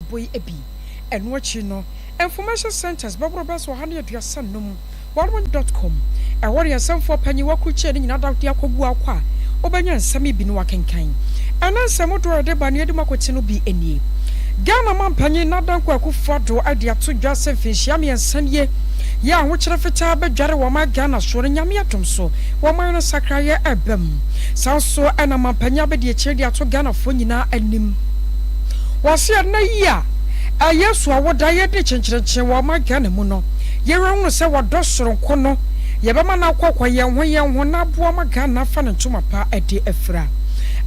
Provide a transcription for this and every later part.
Kaseɛbɔ yi bi. Ɛno akyi no, Information Centres bɛboro bɛyɛ sɛ 135, wɔnom. Dot com. Ɛhɔ ne nsɛmfoɔ panyin wɔakrukyire ne nyinaa da de akɔgu akɔ a wobɛnya nsɛm yi bi na woakenkan. Ɛnnɛ nsɛm dodoɔ a yɛde ba ne yɛde mu akɔte no bi nie. Ghana manpanyin Nana Dankwa Akufo-Addo de ato dwa sɛ mfinhyia mmiɛnsa nie yɛ ahokyere fitaa bɛdware wɔ ɔman Ghana soɔ no Nyame adom so wɔ ɔman no nsakraeɛ ɛreba mu. Saa nso na manpanyin abɛdiakyire de ato Ghanafoɔ nyinaa anim. Wɔse ɛnnɛ yi a Yesu awoda yɛdi kyenkyerenkyen wɔ ɔman Ghana mu no, yɛrehunu sɛ wɔdɔ soronko no, yɛbɛma no akɔkɔ yɛn ho yɛn ho na aboa ma Ghana afa ne ntoma pa de afira.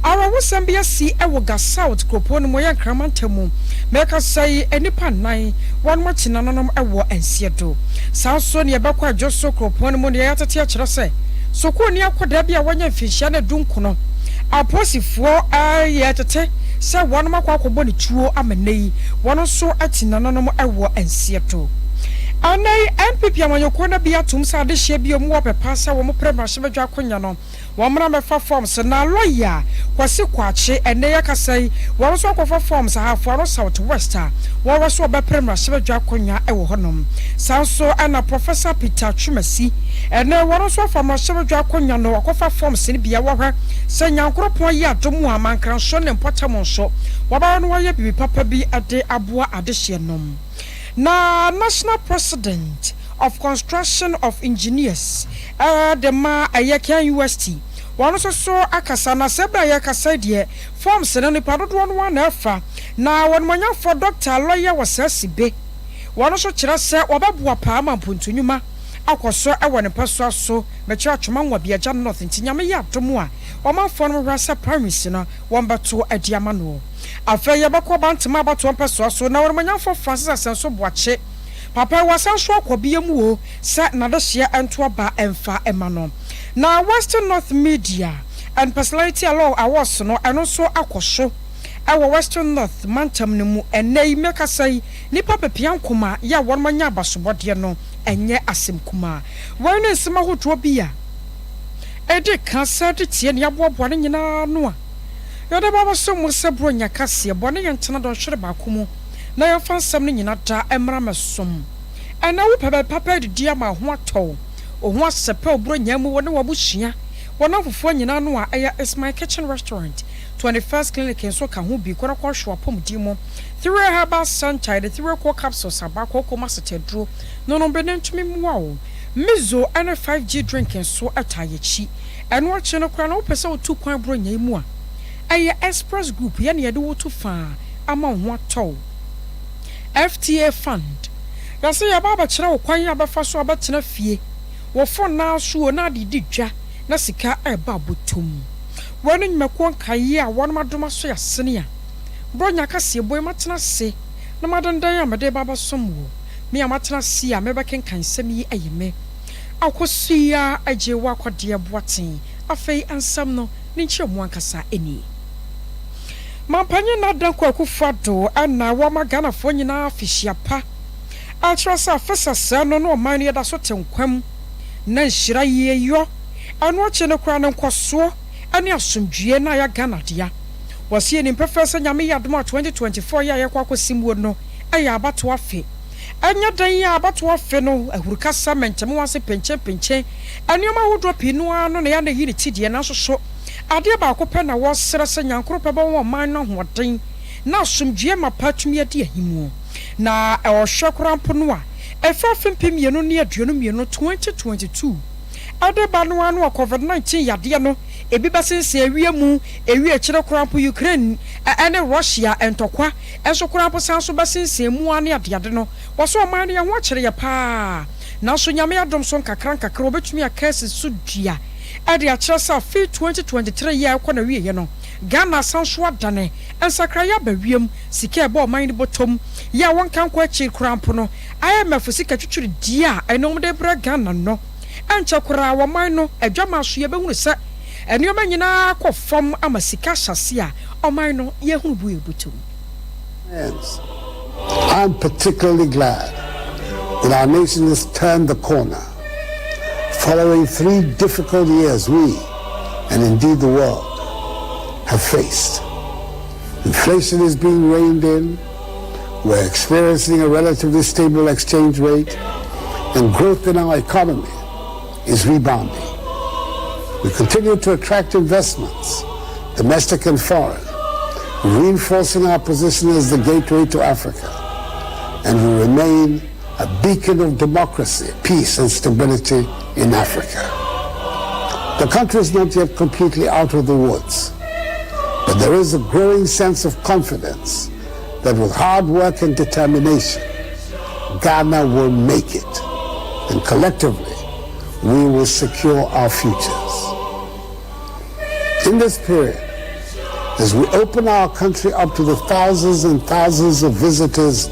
Awerɛhosɛm bi asi wɔ Ga South kuropɔn no mu, ɛyɛ Nkran mantam mu. Merekasa yi, nnipa nnan, wɔnom akyi nananom wɔ nseɛ do. Saa nso na yɛbɛkɔ Adwoso kuropɔn no mu na yɛatete akyerɛ sɛ sukuuni akwadaa bi a wanya mfinhyia no dunkono, apolisifoɔ yɛ tete sɛ wɔnom akɔ akɔbɔ ne tuo ama nnɛ yi wɔn nso ati nananom wɔ nseɛ do. Ɛnnɛ yi NPP amanyɔkuo no bi atom sɛ adehyeɛ bi a wɔn wɔ pɛ paa sɛ wɔn pere mmarahyɛbadwa akonwa no Wɔmmra mmɛfa forms na lawyer Kwasi Kwakye ɛnnɛ yi akasa yi wɔn nso akɔfa forms Ahafoano South West a wɔwɔ so wɔbɛpere mmarahyɛbadwa akonnwa wɔ hɔnom. Saa nso na Professor Peter Twumasi ɛnnɛ wɔn nso afa mmarahyɛbadwa akonnwa no wɔakɔfa forms no bi a wɔhwɛ sɛ Nyankoropɔn yɛ adom a Mankranso ne mpɔtam nso wɔbɛyɛ no wɔayɛ biribi papa bi de aboa adehyeɛ nom. Na National President of Construction of Engineers de ma ɛyɛ KNUST, wɔn nso so akasa, na sɛ berɛ a yɛrekasa yi deɛ forms no nnipa dodoɔ no ara na ɛrefa, na wɔnimonyamfoɔ Dɔkta Lɔya Wɔsɛɛsi Be, wɔn nso kyerɛ sɛ wɔbɛboa paa ma mpuntu nnwuma akɔ so wɔ ne mpɛsoa so, mekyerɛ Atwoma Nwabiagya North, nti Nyame yɛ adom a ɔmanfoɔ no hwɛ sɛ primaries no wɔbɛto de ama no. Afei yɛbɛkɔ Bantama abatoɔ mpɛsoa so, na Onimuonyamfoɔ Francis Asɛnso Boakye, papa yi wasan nso akɔ bia mu o, sɛ n'adehyeɛ nto aba mfa mma no. Na Western North Media and Personality Awards no, ɛno nso akɔ so wɔ Western North mantam no mu. Ɛnnɛ yi mekasa yi, nnipa pepeankoma yɛ a wɔn anya abasobɔdeɛ no, ɛnyɛ asɛm kumaa. Wei ne nsɛm ahodoɔ bi a ɛdi kan sɛ de tie nea aboaboa no nyinaa ano a yɛde ba abɛsom mo sɛ Buronya kaseɛ. Bɔne yɛn ntena dɔnhwere baako mu na yɛmfa nsɛm no nyina daa mmra mmɛsom. Ɛnnɛ wopɛ baabi papa adidi ama wo ho atɔ wo, wo ho asɛpɛ wo Buronya mu, wo ne w'abusua, w'anamfofoɔ nyinaa no a, ɛyɛ It's My Kitchen Restaurant, 21st Clinic nso ka ho bi, kɔ na kɔhwɛ w'apɔmuden mu. Thiree Herbal Centre, yɛde Thiree Core Capsules aba, kooko mu asetɛduro, nonom bi na ntumi mmoa wo. Mizo ne 5G drink nso taa yɛakyi. Ɛno akyi no koraa no wopɛ sɛ wotu kwan Buronya yi mu a, ɛyɛ Express Group yɛ na yɛde wo to faa ama wo ho atɔ wo. FTA Fund, Yɛse yɛba abɛkyerɛ wo kwan a wobɛfa so abɛtena fie, wo fon no ara so o, na ade redi dwa na sika reba abɔtɔ mu. Wei ne nnwumakuo nkaeɛ a wɔnom adom asɔ yɛn asene a Buronya kaseɛbɔ yi matena ase na madendan a mede reba abɛsom wo. Me a matena ase a merebɛkenkan nsɛm yi yɛ me Akosua Agyewa Kɔdeɛ Boateng. Afei nsɛm no ne nkyerɛmu ankasa nie. Mampanyin Nana Kwaku Fado na wama Ghanafoɔ nyinaa afehyia pa akyerɛ sɛ afe sɛsɛɛ no na ɔman no yɛda so te nkwa mu na nhyira yieyɔ ɛno akyi no koraa no nkɔsoɔ ne asomdwie na ayɛ Ghana dea. Wɔse yɛnim pɛfɛɛ sɛ Nyame yɛ adom a 2024 yi a yɛkɔ akɔsi muo no yɛ abatoɔ afe. Ɛnyɛ dɛn a abatoɔ afe no ahurukasa, mɛnkyɛmewanse, penkyenpenkyen, nneɛma ahodoɔ pii no ara no na ɛyɛ a na ɛyi ne ti deɛ nanso so adeɛ baako pɛ na wɔsrɛ sɛ Nyankoropɛ bɛma ɔman no ahoɔden na asomdwoeɛ mapa atumi adi ahimuo. Na ɔhwɛ koraa mpo no a ɛfiri afe 2022, 2022, ɛde ba no ara no a Covid 19 yadeɛ no ebi bɛsensɛn ewiem mu, ewie akyire koraa mpo Ukraine ne Russia ntɔkwa nso koraa mpo san so bɛsensɛn mu ara ne adeade no, wɔse ɔman no yɛn ho akyere yɛ paa. Nanso Nyame adom so nkakra nkakra wɔbɛtumi aka asi so dua de akyerɛ sɛ afe 2023 yi a ɛrekɔ n'awieɛ no, Ghana asan so adane, nsakraeɛ aba wiem, sika a ɛbɔ ɔman no bɔtɔm yi a wɔnka nkɔ akyiri koraa mpo no, IMF sika twitwiridie a ɛne wɔn de rebrɛ Ghana no, ɛnkyɛ koraa ɔman no adwamaa so yɛbɛhunu sɛ nneɛma nyinaa akɔ fam ama sika ahyɛ aseɛ a ɔman no yɛhunu bu yɛn bɔtɔm. I'm particularly glad that our nation has turned the corner. Following three difficult years we, and indeed the world, have faced. Inflation is being reined in. We're experiencing a relatively stable exchange rate, and growth in our economy is rebounding. We continue to attract investments, domestic and foreign, reinforcing our position as the gateway to Africa, and we remain a beacon of democracy, peace, and stability in Africa. The country is not yet completely out of the woods, but there is a growing sense of confidence that with hard work and determination, Ghana will make it, and collectively, we will secure our futures. In this period, as we open our country up to the thousands and thousands of visitors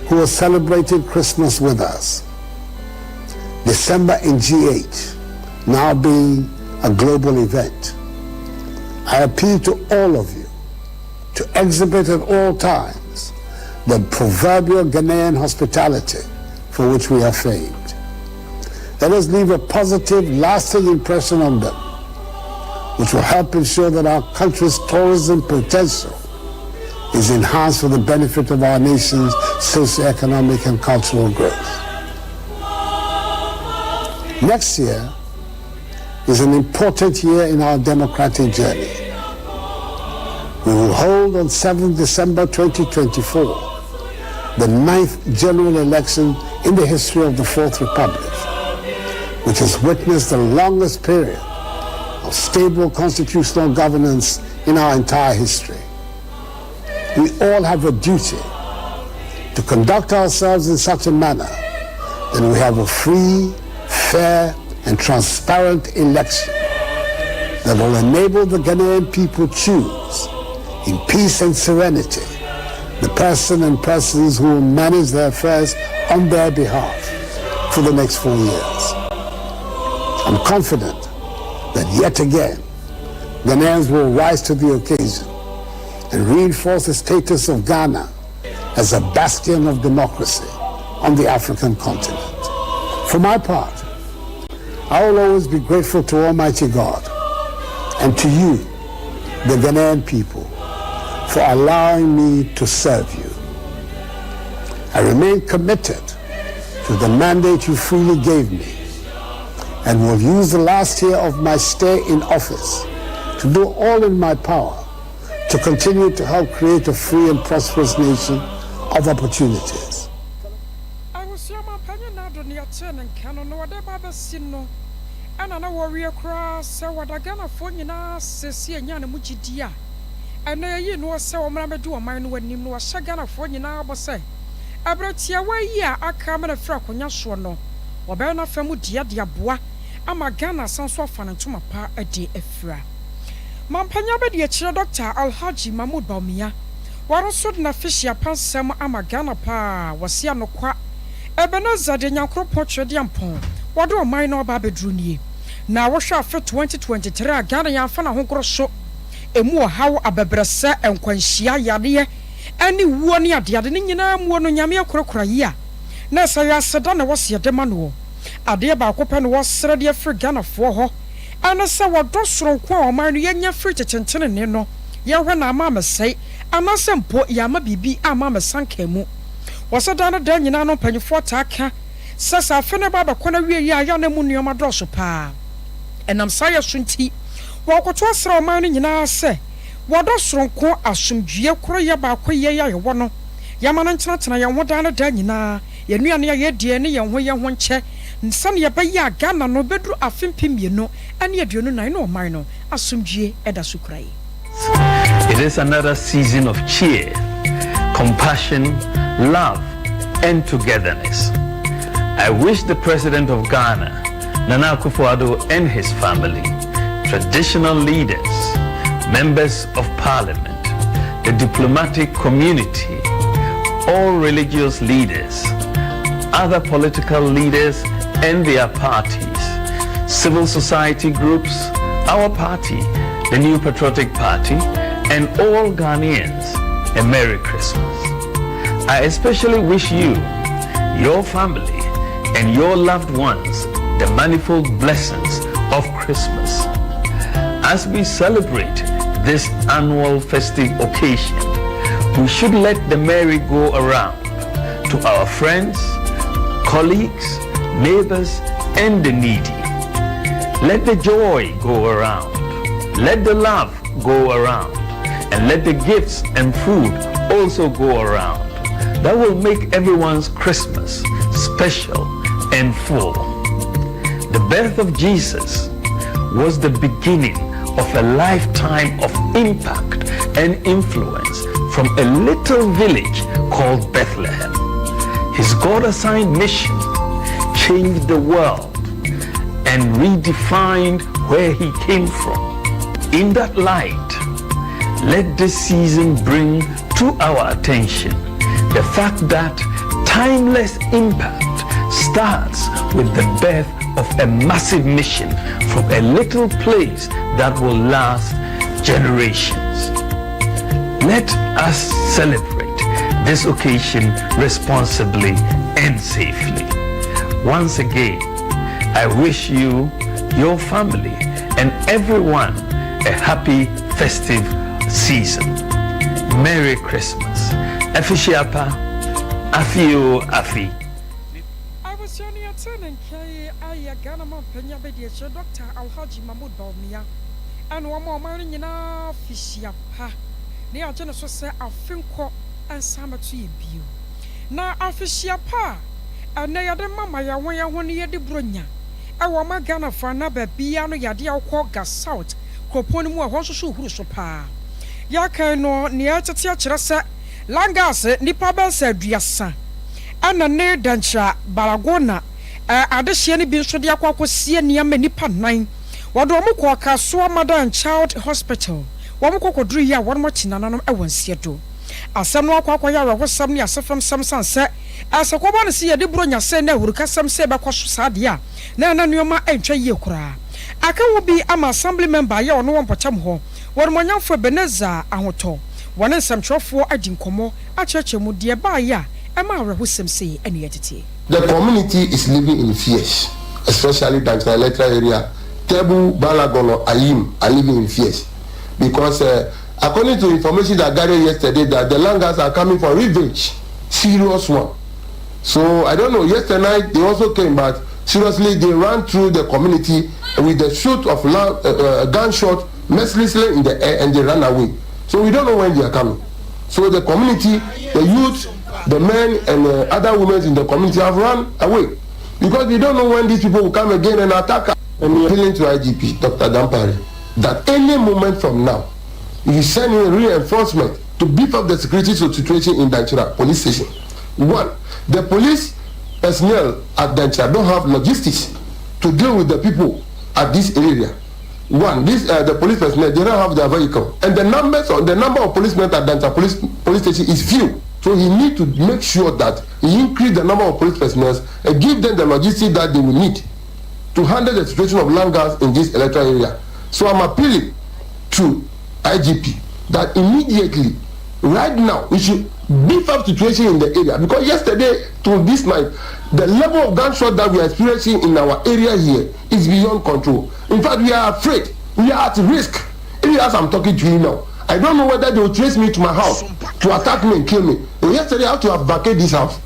who are celebrating Christmas with us, December in GH now being a global event, I appeal to all of you to exhibit at all times the proverbial Ghanaian hospitality for which we are famed. Let us leave a positive, lasting impression on them, which will help ensure that our country's tourism potential is enhanced for the benefit of our nation's socioeconomic and cultural growth. Next year is an important year in our democratic journey. We will hold on 7 December 2024 the ninth general election in the history of the Fourth Republic, which has witnessed the longest period of stable constitutional governance in our entire history. We all have a duty to conduct ourselves in such a manner that we have a free, fair, and transparent election that will enable the Ghanaian people choose in peace and serenity the person and persons who will manage their affairs on their behalf for the next 4 years. I'm confident that yet again, Ghanaians will rise to the occasion and reinforce the status of Ghana as a bastion of democracy on the African continent. For my part, I will always be grateful to Almighty God and to you, the Ghanaian people, for allowing me to serve you. I remain committed to the mandate you freely gave me and will use the last year of my stay in office to do all in my power to continue to help create a free and prosperous nation of opportunities. Ɔmanpanyin Nana Addo ne yɛtee ne nka no na wɔde ba bɛsi no ɛna na wɔwie koraa sɛ wɔda Ghanafoɔ nyinaa sɛsi anya ne mu gyidi a ɛnɛ yɛyi no sɛ wɔmmra bɛdi ɔman no anim na wɔhyɛ Ghanafoɔ nyinaa bɔ sɛ ɛberɛ tiawa yi a aka ama no afiri akonnwa soɔ no, wɔbɛyɛ no afa mu dua de aboa ama Ghana asan so afa ne ntoma pa de afira. Mampanyin bɛdi akyerɛ Dr Alhaji Mahmood Bawumia, wɔn nso de n'afehyia pansɛm ama Ghana paa. Wɔsi anokwa Ebenezer de Nyankoropɔn Twɛdeɛ wɔde ɔman no ɔba abɛduru nie na wɔhwɛ afe 2023 a Ghana yɛamfa n'ahogorɔ so emu ɔhaw, abɛbrɛsɛ, nkwanhyia, yareɛ ɛne wuo ne adeade ne nyinaa muo no, Nyame akorakora yi a na ɛsɛ yɛ aseda na wɔsi yɛde ma noɔ. Adeɛ baako pɛ na wɔsrɛ de afiri Ghanafoɔ hɔ ɛne sɛ wɔdɔ soronko a ɔman no yɛnya firi kyekyɛntenene no, yɛhwɛ na ama amɛsɛe anaasɛ mpo yɛama biribi ama amɛsanka mu. Wɔsɛ da no da nyinaa no, mpanyinfoɔ taa ka sɛ sɛ afe no ba abɛkɔ no awie yi a, yɛ na mu nneɛma dɔɔso paa. Ɛnam saa yɛ so nti, wɔkoto asrɛ ɔman no nyinaa sɛ wɔdɔ soronko, asomdwie, koroyɛ, baako yɛ yɛ ayɛwɔ no, yɛma no ntenatena yɛn ho daa no daa nyinaa. Yɛn nnuane a yɛdie ne yɛn ho yɛn ho nkyɛ sɛnea yɛbɛyɛ a Ghana no bɛduru afe 2024 na ɔman no asomdwie ɛda so kura yi. It is another season of cheer, compassion, love, and togetherness. I wish the President of Ghana, Nana Akufo-Addo, and his family, traditional leaders, members of parliament, the diplomatic community, all religious leaders, other political leaders and their parties, civil society groups, our party, the New Patriotic Party, and all Ghanaians a Merry Christmas. I especially wish you, your family, and your loved ones the manifold blessings of Christmas. As we celebrate this annual festive occasion, We should let the merry go around to our friends, colleagues, neighbors, and the needy. Let the joy go around. Let the love go around. And let the gifts and food also go around. That will make everyone's Christmas special and full. The birth of Jesus was the beginning of a lifetime of impact and influence from a little village called Bethlehem. His God assigned mission changed the world and redefined where he came from. In that light, let this season bring to our attention the fact that timeless impact starts with the birth of a massive mission from a little place that will last generations. Let us celebrate this occasion responsibly and safely. Once again, I wish you, your family, and everyone a happy festive season. Merry Christmas. Afehyia pa, afe o afe. Abusua no yɛtee ne nka yi ayɛ Ghana manpanyin abadiakyire Dɔkta Alhaji Mahmood Bawumia ɛna wama ɔman no nyinaa afehyia pa na yɛagye no so sɛ afe nkɔ nsan mmɛto yɛn bio. Na afehyia pa a ɛnnɛ yɛde ma ma yɛn ho yɛn ho no yɛde Buronya ɛwɔ ɔman Ghana fa na baabiara no yɛ adeɛ a wokɔ Ga South kuropɔn no mu a ɛhɔ nso so huru so paa. Yɛakan no nea ɛtete akyerɛ sɛ Langas nnipa bɛyɛ sɛ 30 ɛna ne Dankyira Baragona adehyeɛ no bi nso de akɔ akɔsie nneɛma nnipa nnan. Wɔde wɔn kɔɔ Kasoa Mother and Child Hospital. Wɔn kɔ kɔduru yi a wɔn akyi nananom ɛwɔ nseɛ do. Asɛm no akɔ akɔyɛ awerɛhosɛm ne asɛfamsɛm san sɛ ɛsɛ kɔba no sɛ yɛde Buronya sɛ na awurukasɛm sɛ ɛbɛkɔ so saa deɛ a na ɛna nneɛma ntwa yie koraa. Aka wo bi ama assembly member a yɛ ɔno wɔ mpɔtam hɔ, wɔn Ebenezer Ahotɔ, wɔne nsɛmtwerɛfoɔ adi nkɔmmɔ akyerɛkyerɛ mu deɛ baayɛ a ɛma awerɛhosɛm sei ɛne yɛtete. The community is living in fears, especially Danchira electoral area. Tebu, Balagono, Ayim are living in fears because according to information that gathered yesterday, that the Langas are coming for revenge, serious one. So I don't know. Yesterday night they also came, but seriously they ran through the community with the shoot of gunshot mercilessly in the air and they ran away. So we don't know when they are coming. So the community, the youth, the men and other women in the community have run away because we don't know when these people will come again and attack us. And we are appealing to IGP, Dr. Dampare, that any moment from now, if you send in reinforcement to beef up the security situation in Danchira police station. One, the police personnel at Danchira don't have logistics to deal with the people at this area. One, the police personnel, they don't have their vehicle, and the numbers or the number of policemen at Danchira police station is few. So he need to make sure that he increase the number of police personnel and give them the logistics that they will need to handle the situation of Langas in this electoral area. So I'm appealing to IGP that immediately, right now, we should beef up situation in the area, because yesterday to this night, the level of gunshot that we are experiencing in our area here is beyond control. In fact, we are afraid. We are at risk. Even as I'm talking to you now, I don't know whether they will trace me to my house to attack me and kill me. And yesterday, I had to vacate this house.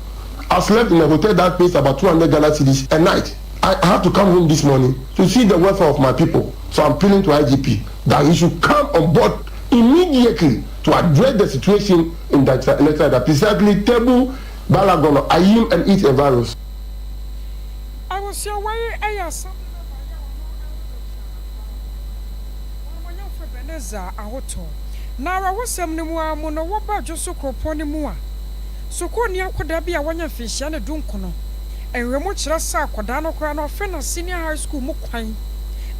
I slept in a hotel that pays about 200 Ghana cedis a night. I have to come home this morning to see the welfare of my people. So I'm appealing to IGP that he should come on board immediately to address the situation in that electoral area, precisely Tebu, Balagono, Ayim and its environs. Abusua, wei ɛyɛ assembly member yɛ ɔno ɔmanyamfo Ebenezer Ahotɔ. Na awerɛhosɛm no mu a mu no wɔba Dwo so kuropɔn no mu a sukuuni akwadaa bi a wɔnyɛ mfinhyia ne 19, nhwɛmu kyerɛ sɛ akwadaa no koraa no ɔfɛ na senior high school mu kwan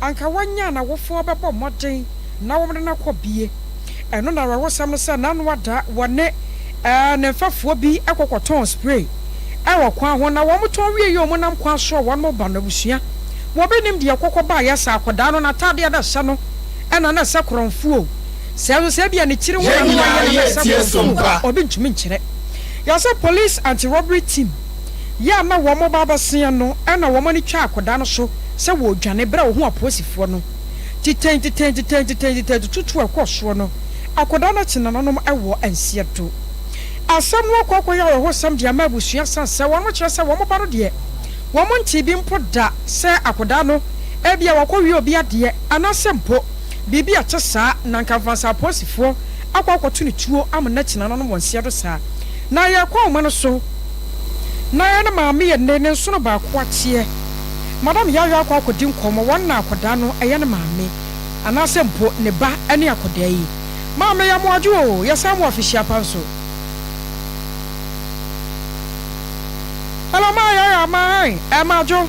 anka wɔanya n'awofoɔ bɛbɔ mmɔden na wɔn de no akɔ bie. Ɛno na awerɛhosɛm no sɛ n'ano ada wɔne ne mfɛfoɔ bi ɛkɔkɔtɔn spray ɛwɔ kwan ho na wɔn tɔn wie yi a wɔn nam kwan so a wɔn ba no, abusua wɔbɛnim deɛ kɔkɔ baa yɛ sɛ akwadaa no n'ataadeɛ da hyɛ no ɛna na ɛsɛ korɔnfoɔ sɛ ɛso sɛ ebia ne tiri ho na Yɛn ne nyinaa wayɛ na yɛ ɛsɛ tie korɔnfoɔ Sompa. Ɔbi ntumi nkyerɛ yɛsɛ police anti-robbery team yɛ a na wɔn ba abɛsia no ɛna wɔn ani twa akwadaa no so sɛ wɔredwane berɛ a wɔho apolisifoɔ no titɛn titɛn titɛn titɛn titɛn tututu ɛkɔ soɔ no. Akwadaa no akyi nananom wɔ nseɛ do. Asɛm no akɔ akɔyɛ awerɛhosɛm de ama abusua sane sɛ wɔn kyerɛ sɛ wɔn ba no deɛ wɔn ntee bi mpo da sɛ akwadaa no ebia wakɔwie obi adeɛ anaasɛ mpo biribi a ɛte saa na anka mfansa apolisifoɔ akɔ akɔto no tuo ama no akyi nananom wɔ nseɛ do saa. Na yɛkɔ ahoma no so na yɛne maame yɛ ne ne nsono baako ateɛ. Madam Yayɔ akɔ akɔdi nkɔmmɔ wɔn na akwadaa no yɛ ne maame. Anaasɛ mpo ne ba ne akɔdaa yi. Maame yɛ mo adwo oo, yɛsan mo afehyia pa nso. Hello maa yaya maa hein eh madwo.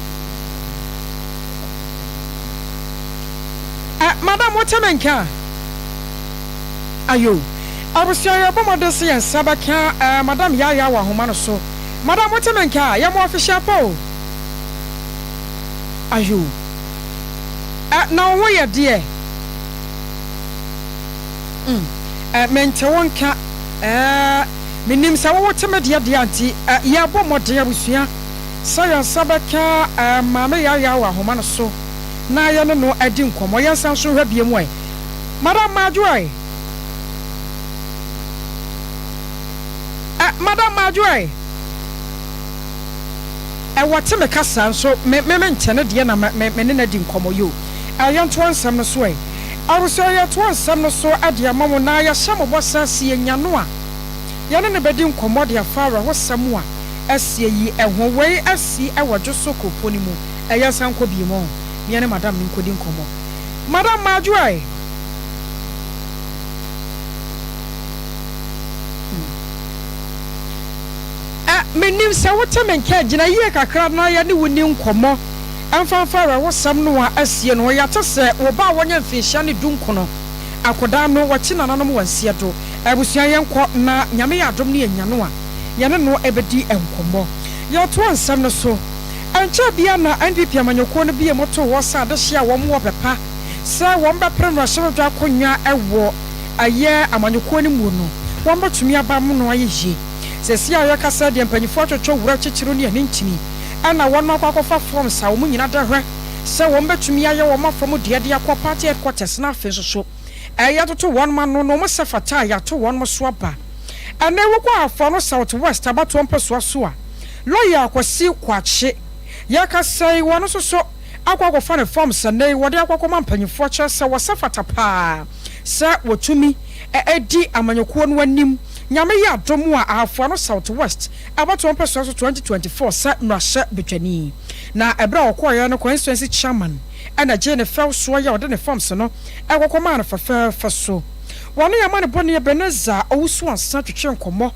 Eh madam wote me nka? Ayo. Abusua yɛbɔ mmɔden sɛ yɛn nsa bɛka eh madam yaya wɔ ahoma no so. Madam wote me nka? Yɛ mo afehyia pa o. Ayo. Ɛ, na wo ho yɛ deɛ? Mm, ɛ, mente wo nka. Ɛ, menim sɛ wo wote me deɛ deɛ a nti, ɛ, yɛrebɔ mmɔden abusua sɛ yɛn nsa bɛka, ɛ, Maame Yaya wɔ ahoma no so na yɛne no adi nkɔmmɔ. Yɛnsan nso nhwɛ biom ɛ. Madam Madwo ɛ? Ɛ, Madam Madwo ɛ? Ɛ wɔte me kasa nso me me mente ne deɛ na me me me ne no adi nkɔmmɔ yoo Ɛ yɛntoa nsɛm no so ɛ Abusua yɛtoa nsɛm no so de ama mo na yɛhyɛ mo bɔ sɛ sɛ yɛnya no a yɛne no bɛdi nkɔmmɔ de afa awerɛhosɛm a asie yi ho Wei asi wɔ Dwoso kuropɔn no mu Ɛ yɛnsan nkɔ bio mu na yɛne madam no nkɔdi nkɔmmɔ Madam Madwo ɛ. Ɛ, menim sɛ wote me nka. Gyina yie kakra na yɛne wo nni nkɔmmɔ mfa mfa awerɛhosɛm no a asie no ho. Yɛate sɛ wo ba a wanya mfinhyia ne dunkono akɔdaa no, wakyi nananom wɔ nseɛ do. Abusua, yɛnkɔ na Nyame yɛ adom ne yɛnya no a, yɛne no bɛdi nkɔmmɔ. Yɛtoa nsɛm no so. Ɛnkyɛɛ biara na NPP amanyɔkuo no bue mu too hɔ sɛ adehyeɛ a wɔn wɔ pɛ pa sɛ wɔn bɛpere mmarahyɛbadwa akonnwa wɔ ɛyɛ amanyɔkuo no muo no, wɔn bɛtumi aba amono ayɛ yie. Seesei a yɛrekasa yi deɛ mpanyinfoɔ atwotwo wura kyekyere ne ani ntini ɛna wɔn akɔ akɔfa forms a wɔn nyina da hwɛ sɛ wɔn bɛtumi ayɛ wɔn afa mu deɛ de akɔ party headquarters na afei nso so yɛatoto wɔn ano na wɔn sɛ fata a yɛato wɔn so aba. Ɛnɛ wokɔ Afoano South West abatoɔ mpɛsoa so a lawyer Kwasi Kwakye yɛrekasa yi wɔn nso so akɔ akɔfa ne forms ɛnɛ yi wɔde akɔ akɔma mpanyinfoɔ kyerɛ sɛ wɔsɛ fata paa sɛ wɔtumi di amanyɔkuo no anim Nyame yɛ adom a Ahafoa no South West abatoɔ mpɛsoa so 2024 sɛ mmarahyɛ badwani. Na ɛberɛ a ɔkɔeɛ no Constituency Chairman na gyee ne fɛw soɔ yɛ ɔde ne forms no kɔkɔ maa no fɛfɛɛfɛ so. Wɔne amanebɔni Ebenezer Owusu-Ansah twetwee nkɔmmɔ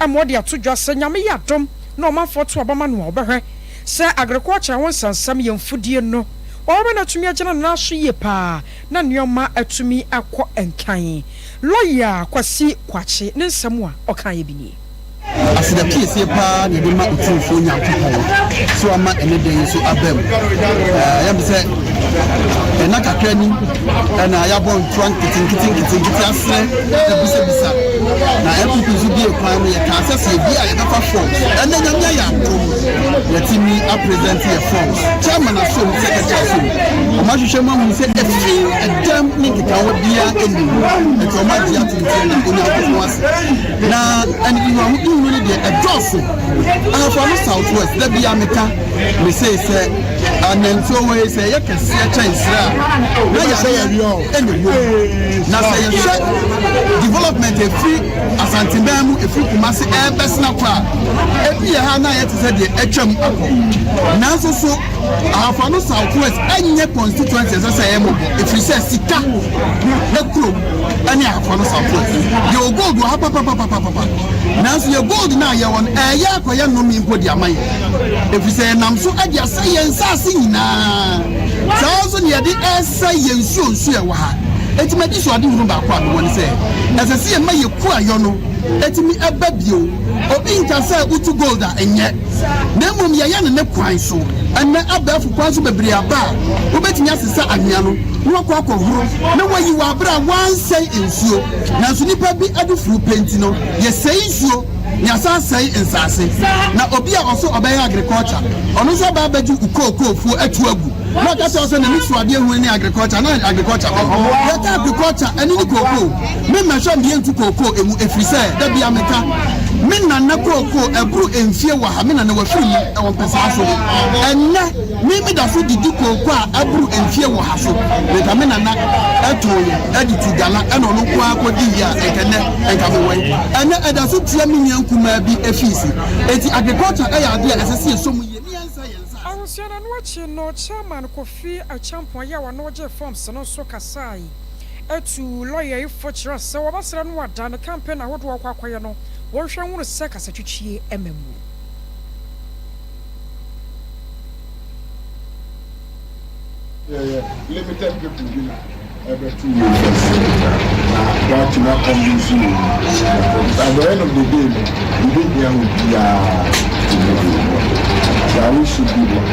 ma ɔde ato dwa sɛ Nyame yɛ adom na ɔmanfoɔ to aba ma no a ɔbɛhwɛ sɛ agriculture ho nsɛnsɛm yɛ mfudie no ɔbɛma no atumi agyina ne nan so yie paa na nnoɔma atumi akɔ nkan. Lɔya Kwasi Kwakye ne nsɛm a ɔkaeɛ bi nie. Aseda piesie paa na yɛde ma Otumfoɔ Nyankopɔn sɛ wama ɛne da yi nso aba mu. Ɛyɛ me sɛ ɛna kakra ni ɛna yɛabɔ ntoa nketenkete nketenkete asrɛ abisabisa na NPP nso bie kwan no yɛkaa sɛ sɛ yɛbie a yɛbɛfa forms. Ɛnɛ Nyame ayɛ adom yɛatumi apresent yɛ forms. Chairman asom, secretary asom. Wɔn ahwehwɛ mu ahunu sɛ efi, ɛdɛm ne nkekawa biara nni mu. Enti wɔn agye atom sɛ yɛda Onyankopɔn ase. Na anibihuahodihunu no deɛ ɛdɔɔso. Ahafo ano South West, da biara meka, mese sɛ anantwie wɔ yi sɛ ɛyɛ kɛseɛ kyɛn serɛ a, na yareɛ ɛna ɛwɔ mu. Na sɛ yɛhwɛ development ɛfiri Asanteman mu, ɛfiri Kumasi ɛrebɛsena kɔ a, ebi yɛ ha na ayɛ te sɛ deɛ atwam akɔ. Nanso so Ahafo-Ano South West nyɛ constituency a ɛsɛ sɛ ɛyɛ mmɔbɔ ɛfiri sɛ sika kurom ne Ahafo-Ano South West. Yɛwɔ gold wɔ ha papapapapapa nanso yɛ gold no a yɛwɔ no ɛreyɛ akɔyɛ nnome mpo de ama yɛn ɛfiri sɛ yɛnam so de asɛe yɛn nsaase nyinaa. Saa ara nso na yɛde resɛe yɛn nsuo nsuo a ɛwɔ ha. Enti m'anisoadehunu baako a mewɔ ne sɛ ɛsɛ sɛ yɛma yɛn kuayɔ no tumi ba bio. Obi nka sɛ wotu gold a ɛnyɛ. Na mmom yɛyɛ no ne kwan so. Ɛnnɛ, abɛɛfo kwan so bebree aba a wobetumi asesa anwea no na wɔakɔ akɔhoro na wɔayi wɔ bere a wɔansɛe nsuo. Nanso nnipa bi adufuru pɛ nti no, yɛsɛe nsuo na yɛasan asɛe nsase. Na obi a ɔso ɔbɛyɛ agriculture, ɔno nso aba abɛgye wo kookoofuo atu agu. Na ɔka kyerɛ wo sɛ n'ani so adeɛ hunu ne agriculture na agriculture bɛ. Yɛka agriculture ɛno ne kookoo. Me mmɛhwɛ mmeɛ ntu kookoo emu ɛfiri sɛ da bia meka me nana kookoo ɛboro mfie wɔ ha me nana wafiri mu ɛwɔ mpɛsaa so. Ɛnnɛ me meda so didi kookoo a ɛboro mfie wɔ ha so. Nka me nana ɛtɔn yɛ ɛde tu gala ɛna ɔno nko ara kɔdi yie a nka ɛnnɛ nka mewɔ yi. Ɛnnɛ ɛda so tua me nua nkumaa bi fees. Enti agriculture ɛyɛ adeɛ a ɛsɛ sɛ yɛsɔ mu yie ne yɛnsɛ yɛn nsaase. Ahosua no ɛno akyi no, Chairman Kofi Acheampong yi a ɔno gyee forms no nso kasae tuu lɔya yi fo kyerɛ sɛ wɔbɛsrɛ no ada ne campaign ahodoɔ a ɔkɔ akɔyɛ no wɔnhwɛ nhunu sɛ kasatwitwie mma mu. Yɛyɛ limited people bi na ɛbɛto wei first na wɔatumi a convince wei no. At the end of the day no, yɛbɛhia obiara to move the world. So I wish you good luck.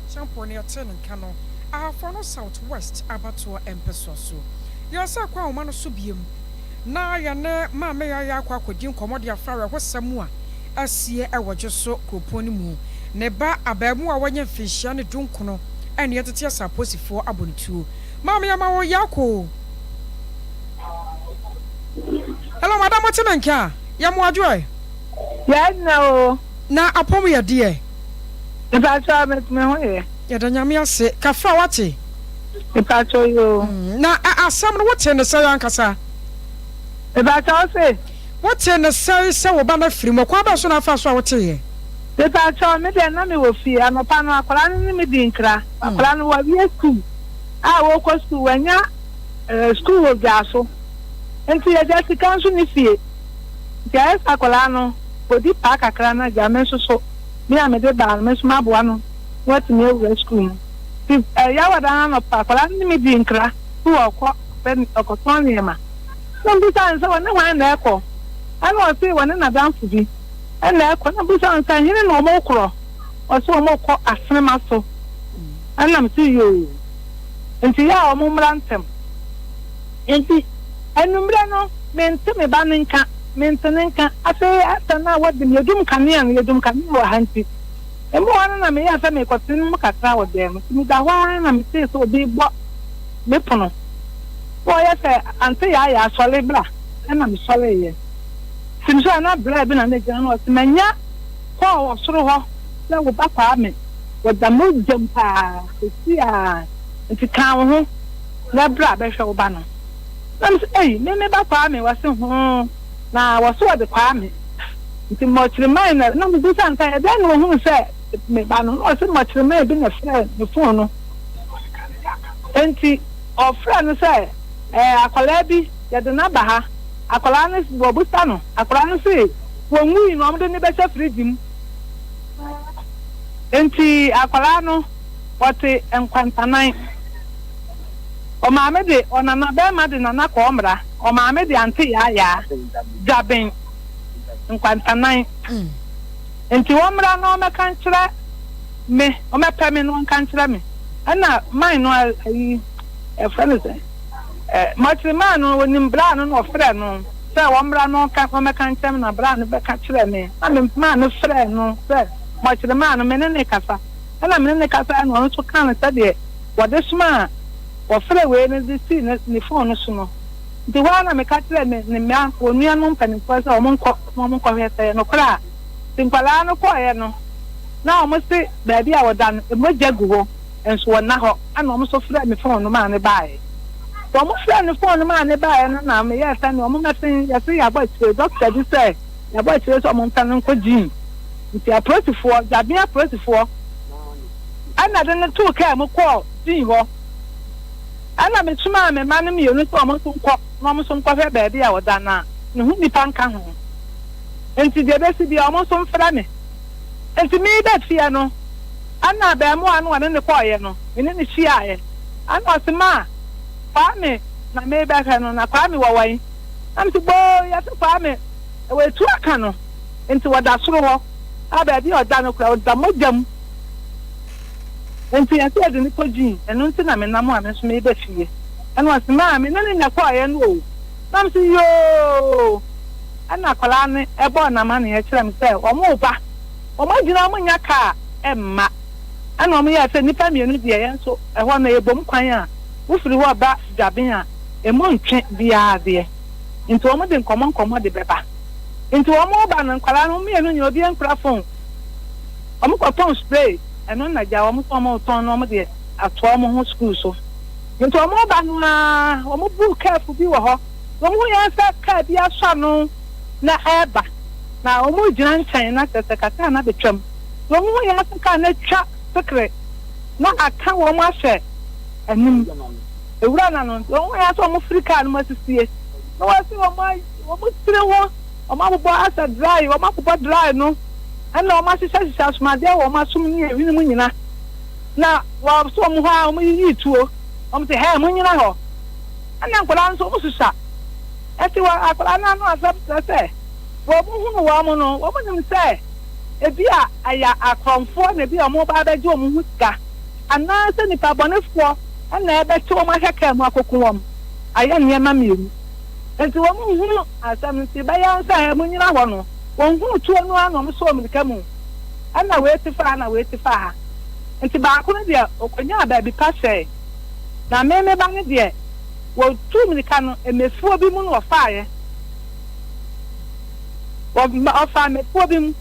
Acheampong ne ɛtee ne nka no Ahafo no South West abatoɔ mpɛsoa so. Yɛresan kɔ ahoma no so biom na yɛne Maame Yaya akɔ akɔdi nkɔmmɔ de afa awerɛhosɛm a asie wɔ Dwoso kuropɔn no mu. Ne ba abaamuwa a wanya mfinhyia ne dunkono ne yɛtete asa apolisifoɔ abɔ no tuo. Maame yɛma wo yaako o. Hello madam wote me nka a? Yɛ mo adwo ɛ? Yɛanyina o. Na apɔm yɛ deɛ? Mepakyɛw me me ho yɛ. Yɛda Nyame ase. Kafra wate? Mepakyɛw yoo. Na asɛm no wotee no sɛn ankasa? Mepakyɛw wo se? Wotee no sɛn sɛ wo ba no afiri mu? Ɔkwan bɛn so na afaa so a woteeɛ? Mepakyɛw me deɛ na mewɔ fie. Anɔpa no akwadaa no ne me dii nkra. Akwadaa no wawie sukuu a ɔrekɔ sukuu wanya sukuu wɔ Dwaso. Nti agya sika nso nni fie. Nti ayɛ sɛ akwadaa no ɔdi paa kakra na agya me nso so me a mede baa no me nso maboa no na watumi awura sukuu mu. Nti Yawada no anɔpa akwadaa no ne me dii nkra sɛ ɔrekɔ sɛ ɔkɔtɔn nneɛma. Na mebisaa no sɛ ɔne hwan na ɛrekɔ? Ɛna ɔse ɔne n'adamfo bi na ɛrekɔ. Na mebisaa no sɛ hene na wɔrekorɔ? Ɔse wɔrekɔ Asenema so. Ɛna mese yoo. Nti yɛ a wɔmmra ntɛm. Enti anwummerɛ no, mente me ba no nka, mente ne nka. Afei after na wɔde me, yɛdum kanea no, yɛdum kanea wɔ ha nti, emu hɔ no na meyɛɛ sɛ merekɔtene me mu kakra wɔ dan mu. Nti meda hɔ ara na metee sɛ obi rebɔ me pono. Na ɔyɛ sɛ, Ante Yaayaa, sɔre bra. Ɛnna mesɔreeɛ. Nti mesɔre a na braa bi na na ɛgyina hɔ na ɔse, Manya call wɔ soro hɔ sɛ wo ba Kwame, wɔda mogya mu paa seesei ara, nti ka wo ho. Na bra bɛhwɛ wo ba no. Na mese, Ei, me me ba Kwame? Wɔse, Hoo, na wɔse wɔde Kwame. Nti mmɔkyeremae na, na mebisa no sɛ, ɛdɛn na ohuu sɛ me ba no? Na ɔse mmɔkyeremae bi na ɛfrɛɛ ne fon no. Enti ɔfrɛɛ no sɛ, ɛɛ, akwadaa bi, yɛde no aba ha. Akwadaa no, wɔbisa no, akwadaa no se wɔnwui na wɔde no bɛhyɛ fridge mu. Enti akwadaa no, ɔte nkwantanan. Ɔmaame de ɔnana bɛɛma de nana kɔɔ mmra ɔmaame de ante yaayaa dwaben nkwantanan nti ɔmmra na ɔmmɛka nkyerɛ me ɔmmɛpɛ me na ɔnka nkyerɛ me ɛna man no ayi ɛfrɛ no sɛ ɛ mɔkyere man no onim bra no na ɔfrɛ no sɛ ɔmmra na ɔnka ɔmmɛka nkyerɛ me na bra no bɛka kyerɛ me na me man no frɛ no sɛ mɔkyere man no me ne ne kasa ɛna me ne ne kasa ɛna ɔno nso ka no sɛdeɛ wɔde somaa wɔfrɛɛ wei no de sii ne ne fon no so no. Nti hɔ ara na meka kyerɛɛ me ne mma wɔn nuanom mpanimfoɔ sɛ wɔn nkɔ na wɔn nkɔhwɛ sɛ ɛyɛ nokorɛ a. Nti nkwadaa no kɔeɛ no, na wɔn se baabi a wɔda no, mogya gu hɔ, nso wɔnna hɔ. Ɛna wɔn nso frɛɛ me fon no maa no baeɛ. Nti wɔn frɛɛ me fon no maa no baeɛ no na meyɛɛ sɛ nea wɔn mmɛsen, yɛse yɛabɔ akyire, dɔkta bi sɛ yɛabɔ akyire sɛ wɔn mfa no nkɔ gym. Nti apolisifoɔ, Dwabea apolisifoɔ, Ɛnna de no too kaa mu kɔɔ Sin hɔ. Ɛnna mesomaa me mma no mmienu sɛ wɔn nso nkɔ na wɔn nso nkɔhwɛ baabi a ɔda na ne ho nnipa nka ho. Enti deɛ ɛbɛsi biara, wɔn nso mfrɛ me. Enti mereba fie no, ɛnna abarimaa no a ɔne no kɔeɛ no, me ne no hyiaeɛ. Ɛnna ɔse, Ma, Kwame na merebɛhwɛ no, na Kwame wɔ wɛn? Na mese, Boo, yɛse Kwame, wɔatu aka no, enti ɔda soro hɔ. A baabi a ɔda no koraa, ɔda mogya mu. Enti ɛsɛ yɛde no kɔ gym, ɛno nti na menam a me nso mereba fie. Ɛna ɔse, maa me ne no na ɛkɔeɛ no o. Na mese, yoo! Ɛna akwadaa no bɔɔ no amaneɛ kyerɛɛ me sɛ wɔreba, wɔagyina wɔnnya kaa mma. Ɛna wɔyɛɛ sɛ nnipa mmienu deɛ yɛn nso ɛhɔ no ɛbom kwan a wofiri hɔ reba Dwaben a ɛmu ntwe biara deɛ, nti wɔde nkɔmmɔ nkɔmmɔ de bɛba. Nti wɔreba no nkwadaa no wɔn mmienu nyinaa obiara nkura phone, wɔkɔtɔn spray, ɛno na gya wɔn sɛ wɔretɔn na wɔde atoa wɔn ho sukuu so. Nti wɔreba no ara wɔbuu kɛɛfo bi wɔ hɔ. Wɔhu yɛn sɛ kaa bi asɔ ano na ɛreba, na wɔregyina nkyɛn na kyerɛ sɛ ka kaa no abɛtwam. Wɔhu yɛn sɛ kaa no atwa sekere na aka wɔn ahyɛ anim, ewura no ano. Nti wɔhu yɛn sɛ wɔfiri kaa no mu asisie na wɔasi wɔn wɔn tiri ho, wɔabobɔ asɛ dry, wɔabobɔ dry no ɛna wɔahyehyɛhyehyɛ asomadeɛ wɔ wɔn asom ne ehwene mu nyina. Na wɔso wɔn hɔ a wɔyiyi tuo, wɔn se hɛɛ monnyina hɔ. Ɛna nkwadaa no nso wɔn susua. Ɛti wɔ akwadaa no ano asɛm kyerɛ sɛ wɔn hunu wɔn no wɔn nim sɛ ebi a ɛyɛ akorɔmfoɔ na ebi a wɔn ba abɛgye wɔn ho sika anaa sɛ nipa bɔnefoɔ ɛna ɛbɛkye wɔn ahwɛ kaa mu akɔku wɔn. Ayɛ nneɛma mmienu. Nti wɔn nhunu asɛm nti bɛyɛ sɛ wɔn nyina hɔ no wɔn hunu tuo no ara na wɔn sɔɔ mirika mu ɛna wei ti fa ha na wei ti fa ha. Nti baako no deɛ ɔkɔnyaa baabi pa hyɛɛ. Na me me ba no deɛ, wɔtuu mmirika no, mmɛfuo bi mu na wɔfaeɛ. Wɔfaa mmɛfuo bi mu.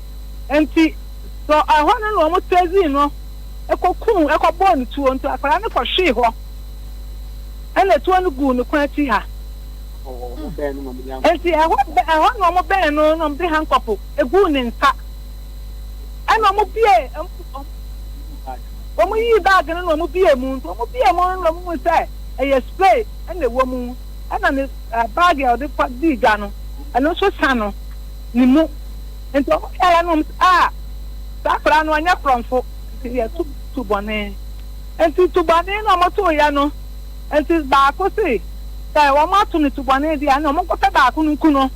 Nti, sɛ ɛhɔ no na wɔn tracing no kɔkuu, kɔbɔɔ no tuo. Nti akwadaa no kɔhwee hɔ, ɛna tuo no guu ne kɔn akyi ha. Nti ɛhɔ ɛhɔ na wɔn bɛn no na wɔde hankɔpo guu ne nsa. Ɛna wɔn bie Wɔyii baage no na wɔbuee mu. Nti wɔbuee mu no na wɔhui sɛ ɛyɛ spray na ɛwɔ mu. Ɛna ne baage a ɔde kɔ dii dwa no, ɛno nso sa no ne mu. Nti wɔhwɛeɛ no wɔn sɛ ah, saa akwadaa no ɔnyɛ korɔmfo. Nti yɛto tu bɔne. Nti tu bɔne no a wɔtoeɛ no, nti baako se sɛ wɔato no tu bɔne deɛ a, ɛnna wɔnkɔpɛ baako no nku no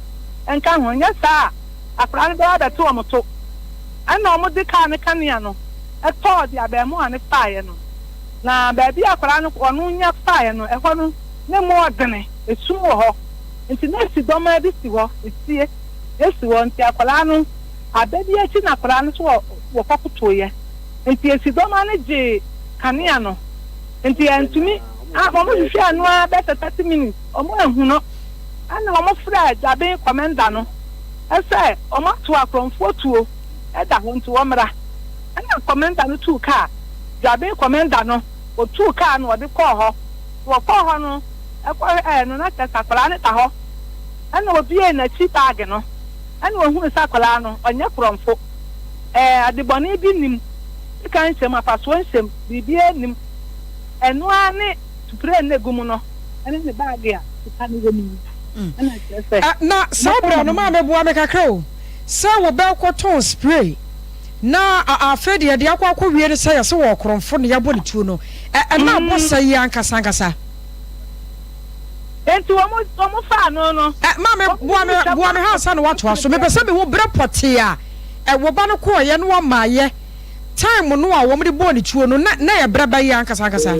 nka ho. Nyɛ saa a, akwadaa no bɛba abɛto wɔn to. Ɛnna wɔde kaa no kanea no tɔɔ deɛ abarimaa no faeɛ no, na baabi a akwadaa no ɔno nya faeɛ no, ɛhɔ no na emu ɔdene, esum wɔ hɔ, nti na esi dɔmaa bi si hɔ, esie si hɔ, nti akwadaa no, aba bi akyi na akwadaa no nso wɔ wɔkɔkotoeɛ, nti esi dɔmaa no gyee kanea no, nti antumi, a wɔhwehwɛɛ no ara bɛyɛ sɛ 30 minutes, wɔanhu no, ɛnna wɔfrɛɛ Dwaben kɔmɛnda no sɛ wɔato akorɔmfoɔ tuo. da hɔ nti wɔmmra. Ɛna kɔmɛnda no tuu kaa, Dwaben kɔmɛnda no, ɔtuu kaa na ɔde kɔɔ hɔ. Wɔkɔɔ hɔ no, ɛkɔhwɛɛ no na kyerɛ sɛ akwadaa no da hɔ. Ɛna ɔbuee n'akyi baage no, ɛna ɔhunuu sɛ akwadaa no, ɔnyɛ korɔmfo. Ɛɛ, adebɔne bi nnim, sika nhyɛ mu, afasoɔ nhyɛ mu, biribiara nnim. Ɛno ara ne supree no a ɛgu mu no ne ne baage a sika no wɔ mu no. Ɛna kyerɛ sɛ. Na saa berɛ no, maame boa me kakra o. Sɛ wɔbɛkɔtɔn spray na afei deɛ yɛde akɔ akɔwie no sɛ yɛse wɔ ɔkorɔmfo na yɛabɔ ne tuo no, ɛna abɔ sɛ yi ankasa ankasa. Enti wɔn wɔn faa no no. Ɛ maame boa me boa me ha ansa na woatoa so. Mepɛ sɛ mehu berɛ pɔtee a ɛ wo ba no kɔeɛ na wɔmaeɛ time no a wɔde bɔɔ ne tuo no na na ɛyɛ berɛ bɛn ankasa ankasa?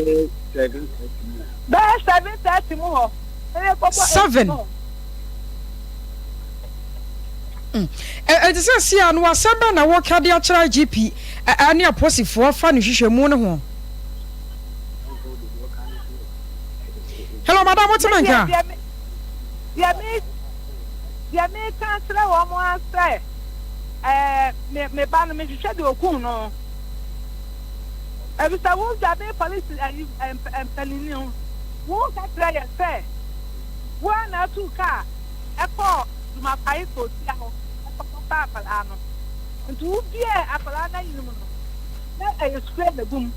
Bɛyɛ 7:30 mu hɔ. Ɛyɛ kɔbɔ 8 Seven. no. Enti seesei a no asɛm bɛn na woka de akyerɛ IGP ne aposifoɔ fa ne nhwehwɛmu no ho? Hello, madam, wote me nka? Deɛ meka akyerɛ wɔn ara sɛ ɛɛ me me ba no mehwehwɛ deɛ okum no. Efisɛ wo dwabe polisi ayi mpanini no, wo ka kyerɛ yɛ sɛ wo ara na atuu kaa kɔɔ Dumapae kurotia hɔ kɔfaa akwadaa no. Nti wobiee akwadaa no ayenem no, na ɛyɛ spray na egu mu.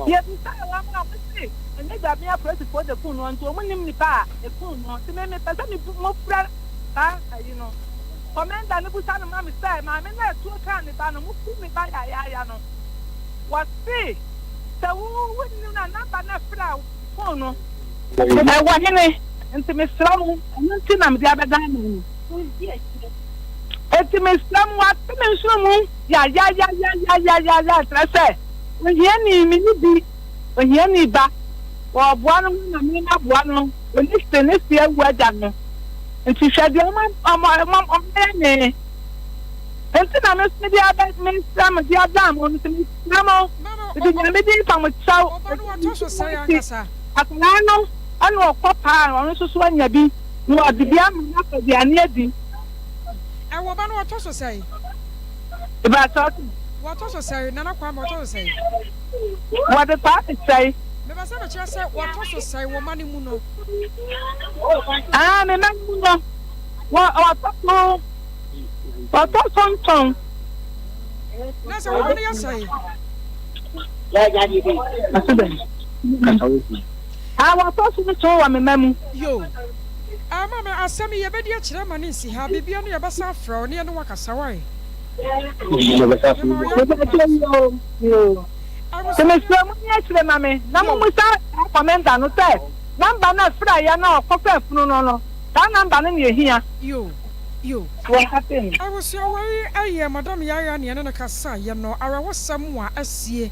Yɛbisaa wɔn a, wɔse ɛnyɛ Dwabea apolisifoɔ na ekum no, nti wɔn nnim nipa a ekum no. Nti me mepɛ sɛ me mofrɛ saa ayi no, kɔmɛnda no busa no ma me sɛ, maame no a atuo kaa ne ba no, mokum me ba yayaaya no. Wɔse sɛ wo wonnim no a, number no a ɛfrɛ phone no. Ɛwɔ hene? Enti mesrɛ mo, ɛno nti na mede abɛdan mo no. Enti mesrɛ mo, wɔate me nsono mu yayayayayayaya, kyerɛ sɛ, ohiani, menni bi, ohiani ba, wɔreboa no ho na me maboa no. Ɔnni se ne se awu agya no. Nti hwɛ deɛ ɔma ɔma ɔma ɔmayɛ me. Nti na me nso mede aba mesrɛ mo de adan mo no sɛ mesrɛ mo mede Nyame din fa mo kyɛw nti akwadaa no ɛna ɔkɔ paa ɔno nso so anya bi na ɔde bi ama no afɔ aduane adi. Ɛwɔ ba no ɔtɔ so sɛe? Ìbàtɔ ɔtɔ. Wɔtɔ so sɛe Nana Kwame ɔtɔ so sɛe? Wɔde Kwame sɛe. Mepɛ sɛ mekyerɛ sɛ wɔtɔ so sɛe wɔ mma no mu no. Ah, me mma no mu no, wɔ wɔtɔ so wɔtɔ so ntɔn. Na sɛ wɔn no yɛ sɛe. Ah, wɔtɔ so ntɔn wɔ me mma mu. Yo. Ah, maame, asɛm yi yɛbɛdi akyerɛ ma ne nsi ha. Biribiara no yɛbɛsan afrɛ wo ne yɛne wo akasa wae. Mepɛ kyɛ yoo yoo. Nti mesrɛ mo ni akyire ma me na mo musa saa kɔmɛnda no sɛ namba no a ɛfraeɛ no a ɔkɔfaa funu no no saa namba no na ɛhia. Yo yo. Wɔ ha sei no. Abusua wei yɛ madam Yaya ne yɛne no kasaeɛ no awerɛhosɛm a asie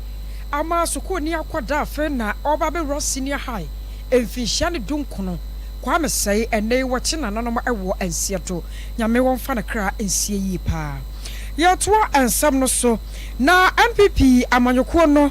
ama sukuuni akwadaa afei na ɔreba abɛwura senior high mfinhyia ne dunkono Kwame Sɛe ɛnnɛ yi wɔkye nananom wɔ Nseɛdo Nyame wɔmfa ne kra nsie yie paa. Yɛtoa nsɛm no so na NPP amanyɔkuo no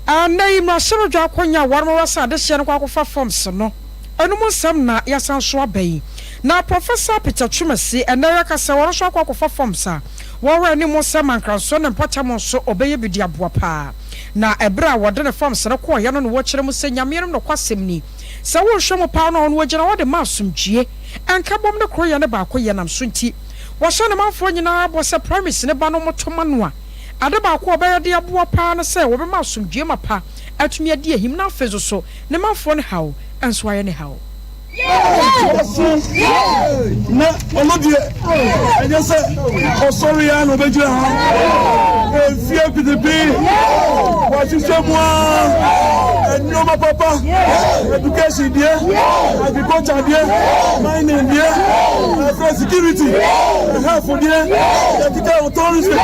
nnɛ yi mmarahyɛbadwa akonya a wɔnom wɔ sɛ adehyeɛ no kɔ akɔfa forms no ɛno mu nsɛm na yɛasan so aba yi. Na Professor Peter Twumasi ɛnnɛ yi aka sɛ ɔno nso akɔ akɔfa forms a wɔwɔ anim sɛ Mankransoɔ ne mpɔtam nso ɔbɛyɛ bi de aboa paa. Na ɛberɛ a wɔde ne forms no kɔeɛ no na wɔkyerɛ mu sɛ Nyame anim nokwasɛm ni sɛ wonhwɛ mu paa no a ɔno ɔgyina hɔ de ma asomdwie, nkabom ne koroyɛ ne baakoyɛ nam so nti Wɔhyɛ ne manfoɔ nyinaa bɔ sɛ Primus ne ba no moto ma no a, ade baako a ɔbɛyɛ de aboa paa ne sɛ wɔbɛma asomdwoeɛ mapa atumi adi ahim na afei nso so ne manfoɔ no haw nso ayɛ ne haw. Na ɔno deɛ, ɛnyɛ sɛ ɔsɔre ara na ɔbɛgyina ha. Mfeɛ pitipi, wahyehyɛ mu ara, nneɛma papa, education deɛ, agriculture deɛ, mining deɛ, ɛfɛ security, health deɛ, yɛkeka wɔ tourism a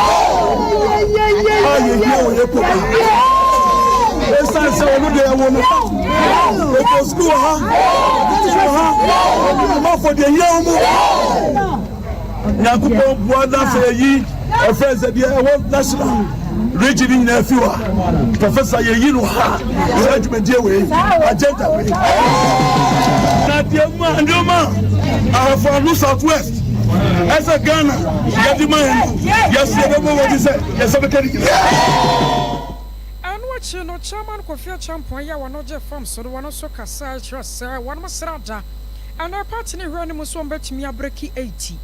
yɛhia wɔ yɛ kurom. Ɛsiane sɛ ɔno deɛ ɛwɔ no ba, ɔkɔ sukuu wɔ ha, ɔtete wɔ ha, ɔmafo deɛ yɛ wɔ mu. Nyankopɔn boa na sɛ yɛyi ɛfrɛ sɛ deɛ ɛwɔ national region no nyinaa fi hɔ a, professor yɛyi no ha saa dwumadie wei agenda wei na deɛ mu a nneɛma ahafo ano south west ɛsɛ Ghana yɛde ma yɛn no yɛsɛ yɛbɛbɔ wɔde sɛ yɛsɛ bɛka ne nyinaa. Ɛno akyi no, Chairman Kofi Acheampong yi a ɔno gye fam so no, ɔno nso kasae kyerɛ sɛ wɔnom srada anaa party no hwɛ no mu sɛ wɔbɛtumi abreki 80.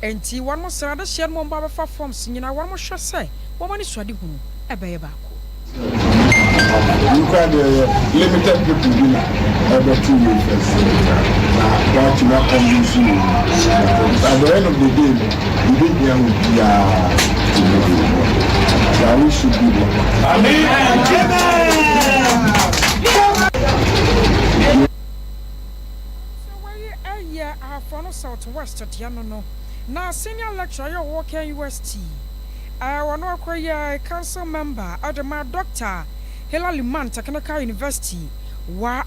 Enti wɔnom srɛ adehyeɛ no ma wɔba bɛfa forms nyinaa, wɔnom hwɛ sɛ wɔn anisoadehunu bɛyɛ baako. Wei koraa deɛ ɛyɛ limited people bi na ɛbɛto wei first na wɔatumi a convince wei but at the end of the day no yɛbɛhia obiara to move it so I wish you good luck. Sɛ wei yɛ Ahafo Ano South West deɛ no no, na senior lecturer yɛ ɔwɔ KNUST, ɔno akɔyɛ council member de ma Dɔkta Hilla Limann Technical University, wa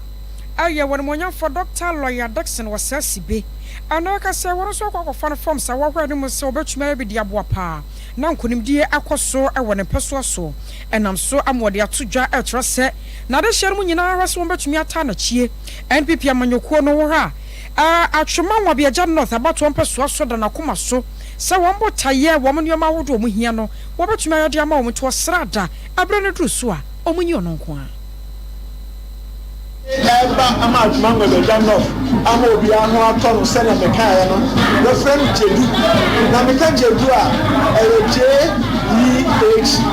yɛ wɔnimonyamfoɔ Dɔkta Lawyer Dickson Osei-Sibe. Ɛno ɛka sɛ wɔn nso akɔ akɔfa no fam sɛ wɔhwɛ anim sɛ wɔbɛtumi ayɛ bi de aboa paa na nkonimdie akɔ so wɔ ne mpɛsoa so. Ɛnam so ama wɔde ato dwa ɛrekyerɛ sɛ n'adehyeɛ no mu nyinaa hwɛ sɛ wɔbɛtumi ataa n'akyie. NPP amanyɔkuo no wɔ hɔ a, Atwema Nwabiagya North abatoɔ mpɛsoa so da n'akoma so sɛ wɔn botaeɛ, wɔn nneɛma ahodoɔ a wɔhia no, wɔbɛtumi ayɛ de ama wɔn nti ɔsra da berɛ no duru so a, wɔnyi ɔno nko ara. Ɛreba ama Atwema Nwabiagya North ama obiara ho atɔ no sɛdeɛ mekaeɛ no, wɔfrɛ no Gyedu. Na meka Gyedu a, ɛyɛ J-E-H-D-U.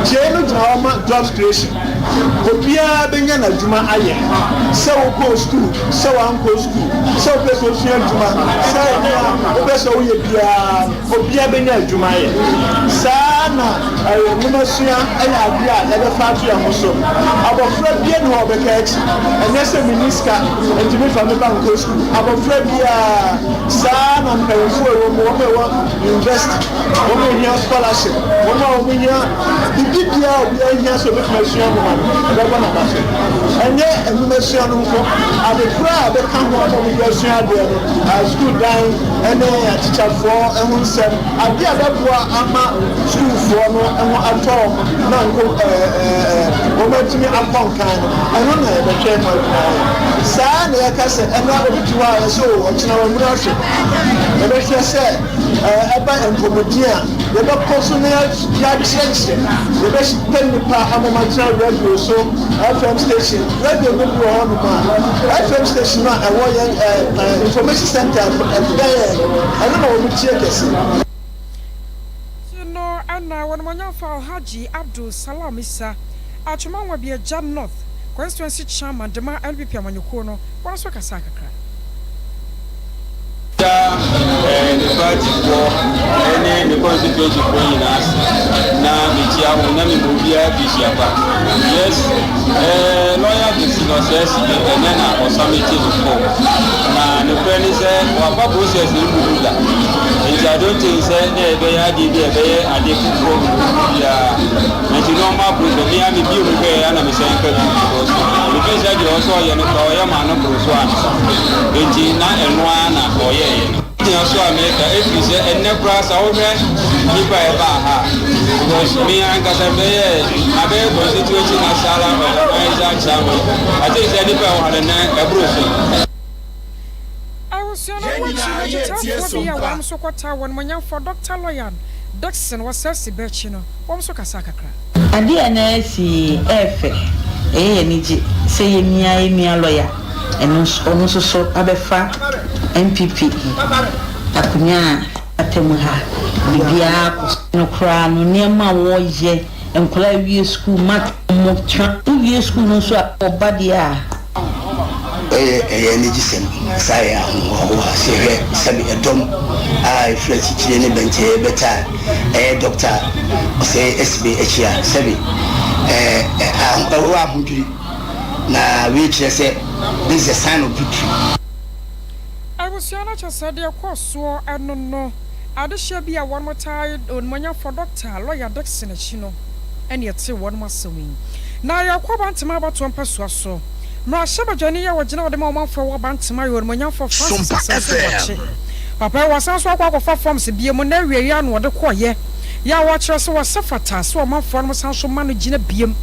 J no gyina hɔ ma jobs creation. Obiara bɛnya n'adwuma ayɛ, sɛ wokɔɔ sukuu, sɛ woankɔ sukuu, sɛ wopɛ sɛ wosua adwuma, sɛ nea wopɛ sɛ woyɛ biara no, obiara bɛnya adwuma ayɛ. Saa. Saa ara na nwomasua yɛ adeɛ a yɛbɛfa ato yɛn ho so. Abɔfra biara nni hɔ a ɔbɛka akyi. Ɛnyɛ sɛ menni sika nti memfa me ba nkɔ sukuu. Abɔfra biara, saa ara na mpanimfoɔ a ɛwɔ mu, wɔn a ɛwɔ university, wɔn a ɛhia scholarship, wɔn a wɔhia biribi biara a obiara hia sɛ ɔbɛtumi asua nwoma no, ɛbɛbɔ n'aba so. Ɛnyɛ nwomasua no nko, ade korɔ a ɛbɛka ho ama wɔde asua adeɛ no, sukuu dan ne atikyafoɔ ho nsɛm, Ade a ɛbɛboa ama sukuufoɔ no ho atɔ wɔn na nko wɔatumi akɔ nkan no, ɛno na yɛbɛhwɛ ho adwuma ayɛ. Saa ara na yɛka sɛ ɛnnɛ obi te hɔ a yɛsɛ o ɔkyena wamunu ahwe. Yɛbɛhwɛ sɛ ɛba mpɔmuden a, yɛbɛkɔ so na yɛakyerɛkyerɛ. Yɛbɛpɛ nnipa ama wɔatena radio so, FM station. Radio no bi wɔ hɔnom a, FM station no a ɛwɔ yɛn information center ɛbɛn yɛn no, ɛno na wɔn tie kɛse. Ti no na Wɔnimɔnyamfo Alhaji Abdul Salam Issah, Atwoma Nwabiagya North Constituency Chairman dema NPP amanyɔkuo no, wɔn nso kasaa kakra. Da ne party foɔ ne me constituency foɔ nyinaa ase na mekyia wɔn na mema obiara fihyia pa. Yes, eh, lawyer Dixon Osei de ɛnɛ na ɔsubmit ne form na nokorɛ ne sɛ wafa process no mu bi da nti I don't think sɛ na ɛbɛyɛ adeɛ bi a ɛbɛyɛ adeɛ foforɔ biara nti normal process me a me bio mu hwɛɛ ana mesan ka bio because mefeel sɛ deɛ ɔsɛ ɔyɛ no koraa ɔyɛ maa no boro so ansa nti na ɛno ara na ɔyɛɛyɛ no. Gyina so a meka ɛfiri sɛ ɛnnɛ koraa sɛ wohwɛ nnipa a ɛbaa ha a because me ankasa bɛyɛ mabɛyɛ constituency national organizer chairman I think sɛ nnipa a ɛwɔ ha no nnɛ ɛboro so. Abusua no ho akyi no, akyitafoɔ bi a wɔn nso kɔtaa wɔn manyamfoɔ Dɔkta Lɔyan Dickson wɔ Sɛsi bɛ akyi no, wɔn nso kasaa kakra. Adeɛ a na asi yi ɛyɛ fɛ, ɛyɛ yɛn anigye sɛ yɛmia yɛn nua lɔya ɛno nso ɔno nso so abɛfa NPP akonwa a ata mu ha, biribiara kɔ so. No koraa no nneɛma a wɔyɛ, nkwadaa wie sukuu ma wɔn tra, wowie sukuu no nso a wɔba deɛ a. Ɛyɛ ɛyɛ anigyesɛm, saa yɛ ahohoahoa sɛ yɛhwɛ sɛbe ɛdɔm a ɛfiri akyikyire ne bɛnkyɛeɛ bɛtaa ɛyɛ Dɔkta Osei Assibey akyi a, sɛbe ɛɛ ɛwɔ ahodwiri, na wei kyerɛ sɛ this is a sign of victory. Abusua no kyɛ sɛ deɛ ɛkɔɔ soɔ no no adehyeɛ bi a wɔn taa onimuonyamfoɔ Dɔkta Lɔya Dickson akyi no ɛne ɛtee wɔn asɛm yi. Na yɛkɔ Abantema abatoɔ mpɛsoa so. Mmarahyɛbadwani yi a ɔgyina ɔde ma ɔmanfoɔ ɛwɔ Abantema yɛ onimuonyamfoɔ Francis Sompa Asɛnso FM. Boakye. Papa yi wasan nso akɔ akɔfa forms biom na awieɛ ano ɔde kɔeɛ yɛ a wɔkyerɛ sɛ wɔsɛ fata sɛ ɔmanfoɔ nom san so ma no gyina biom.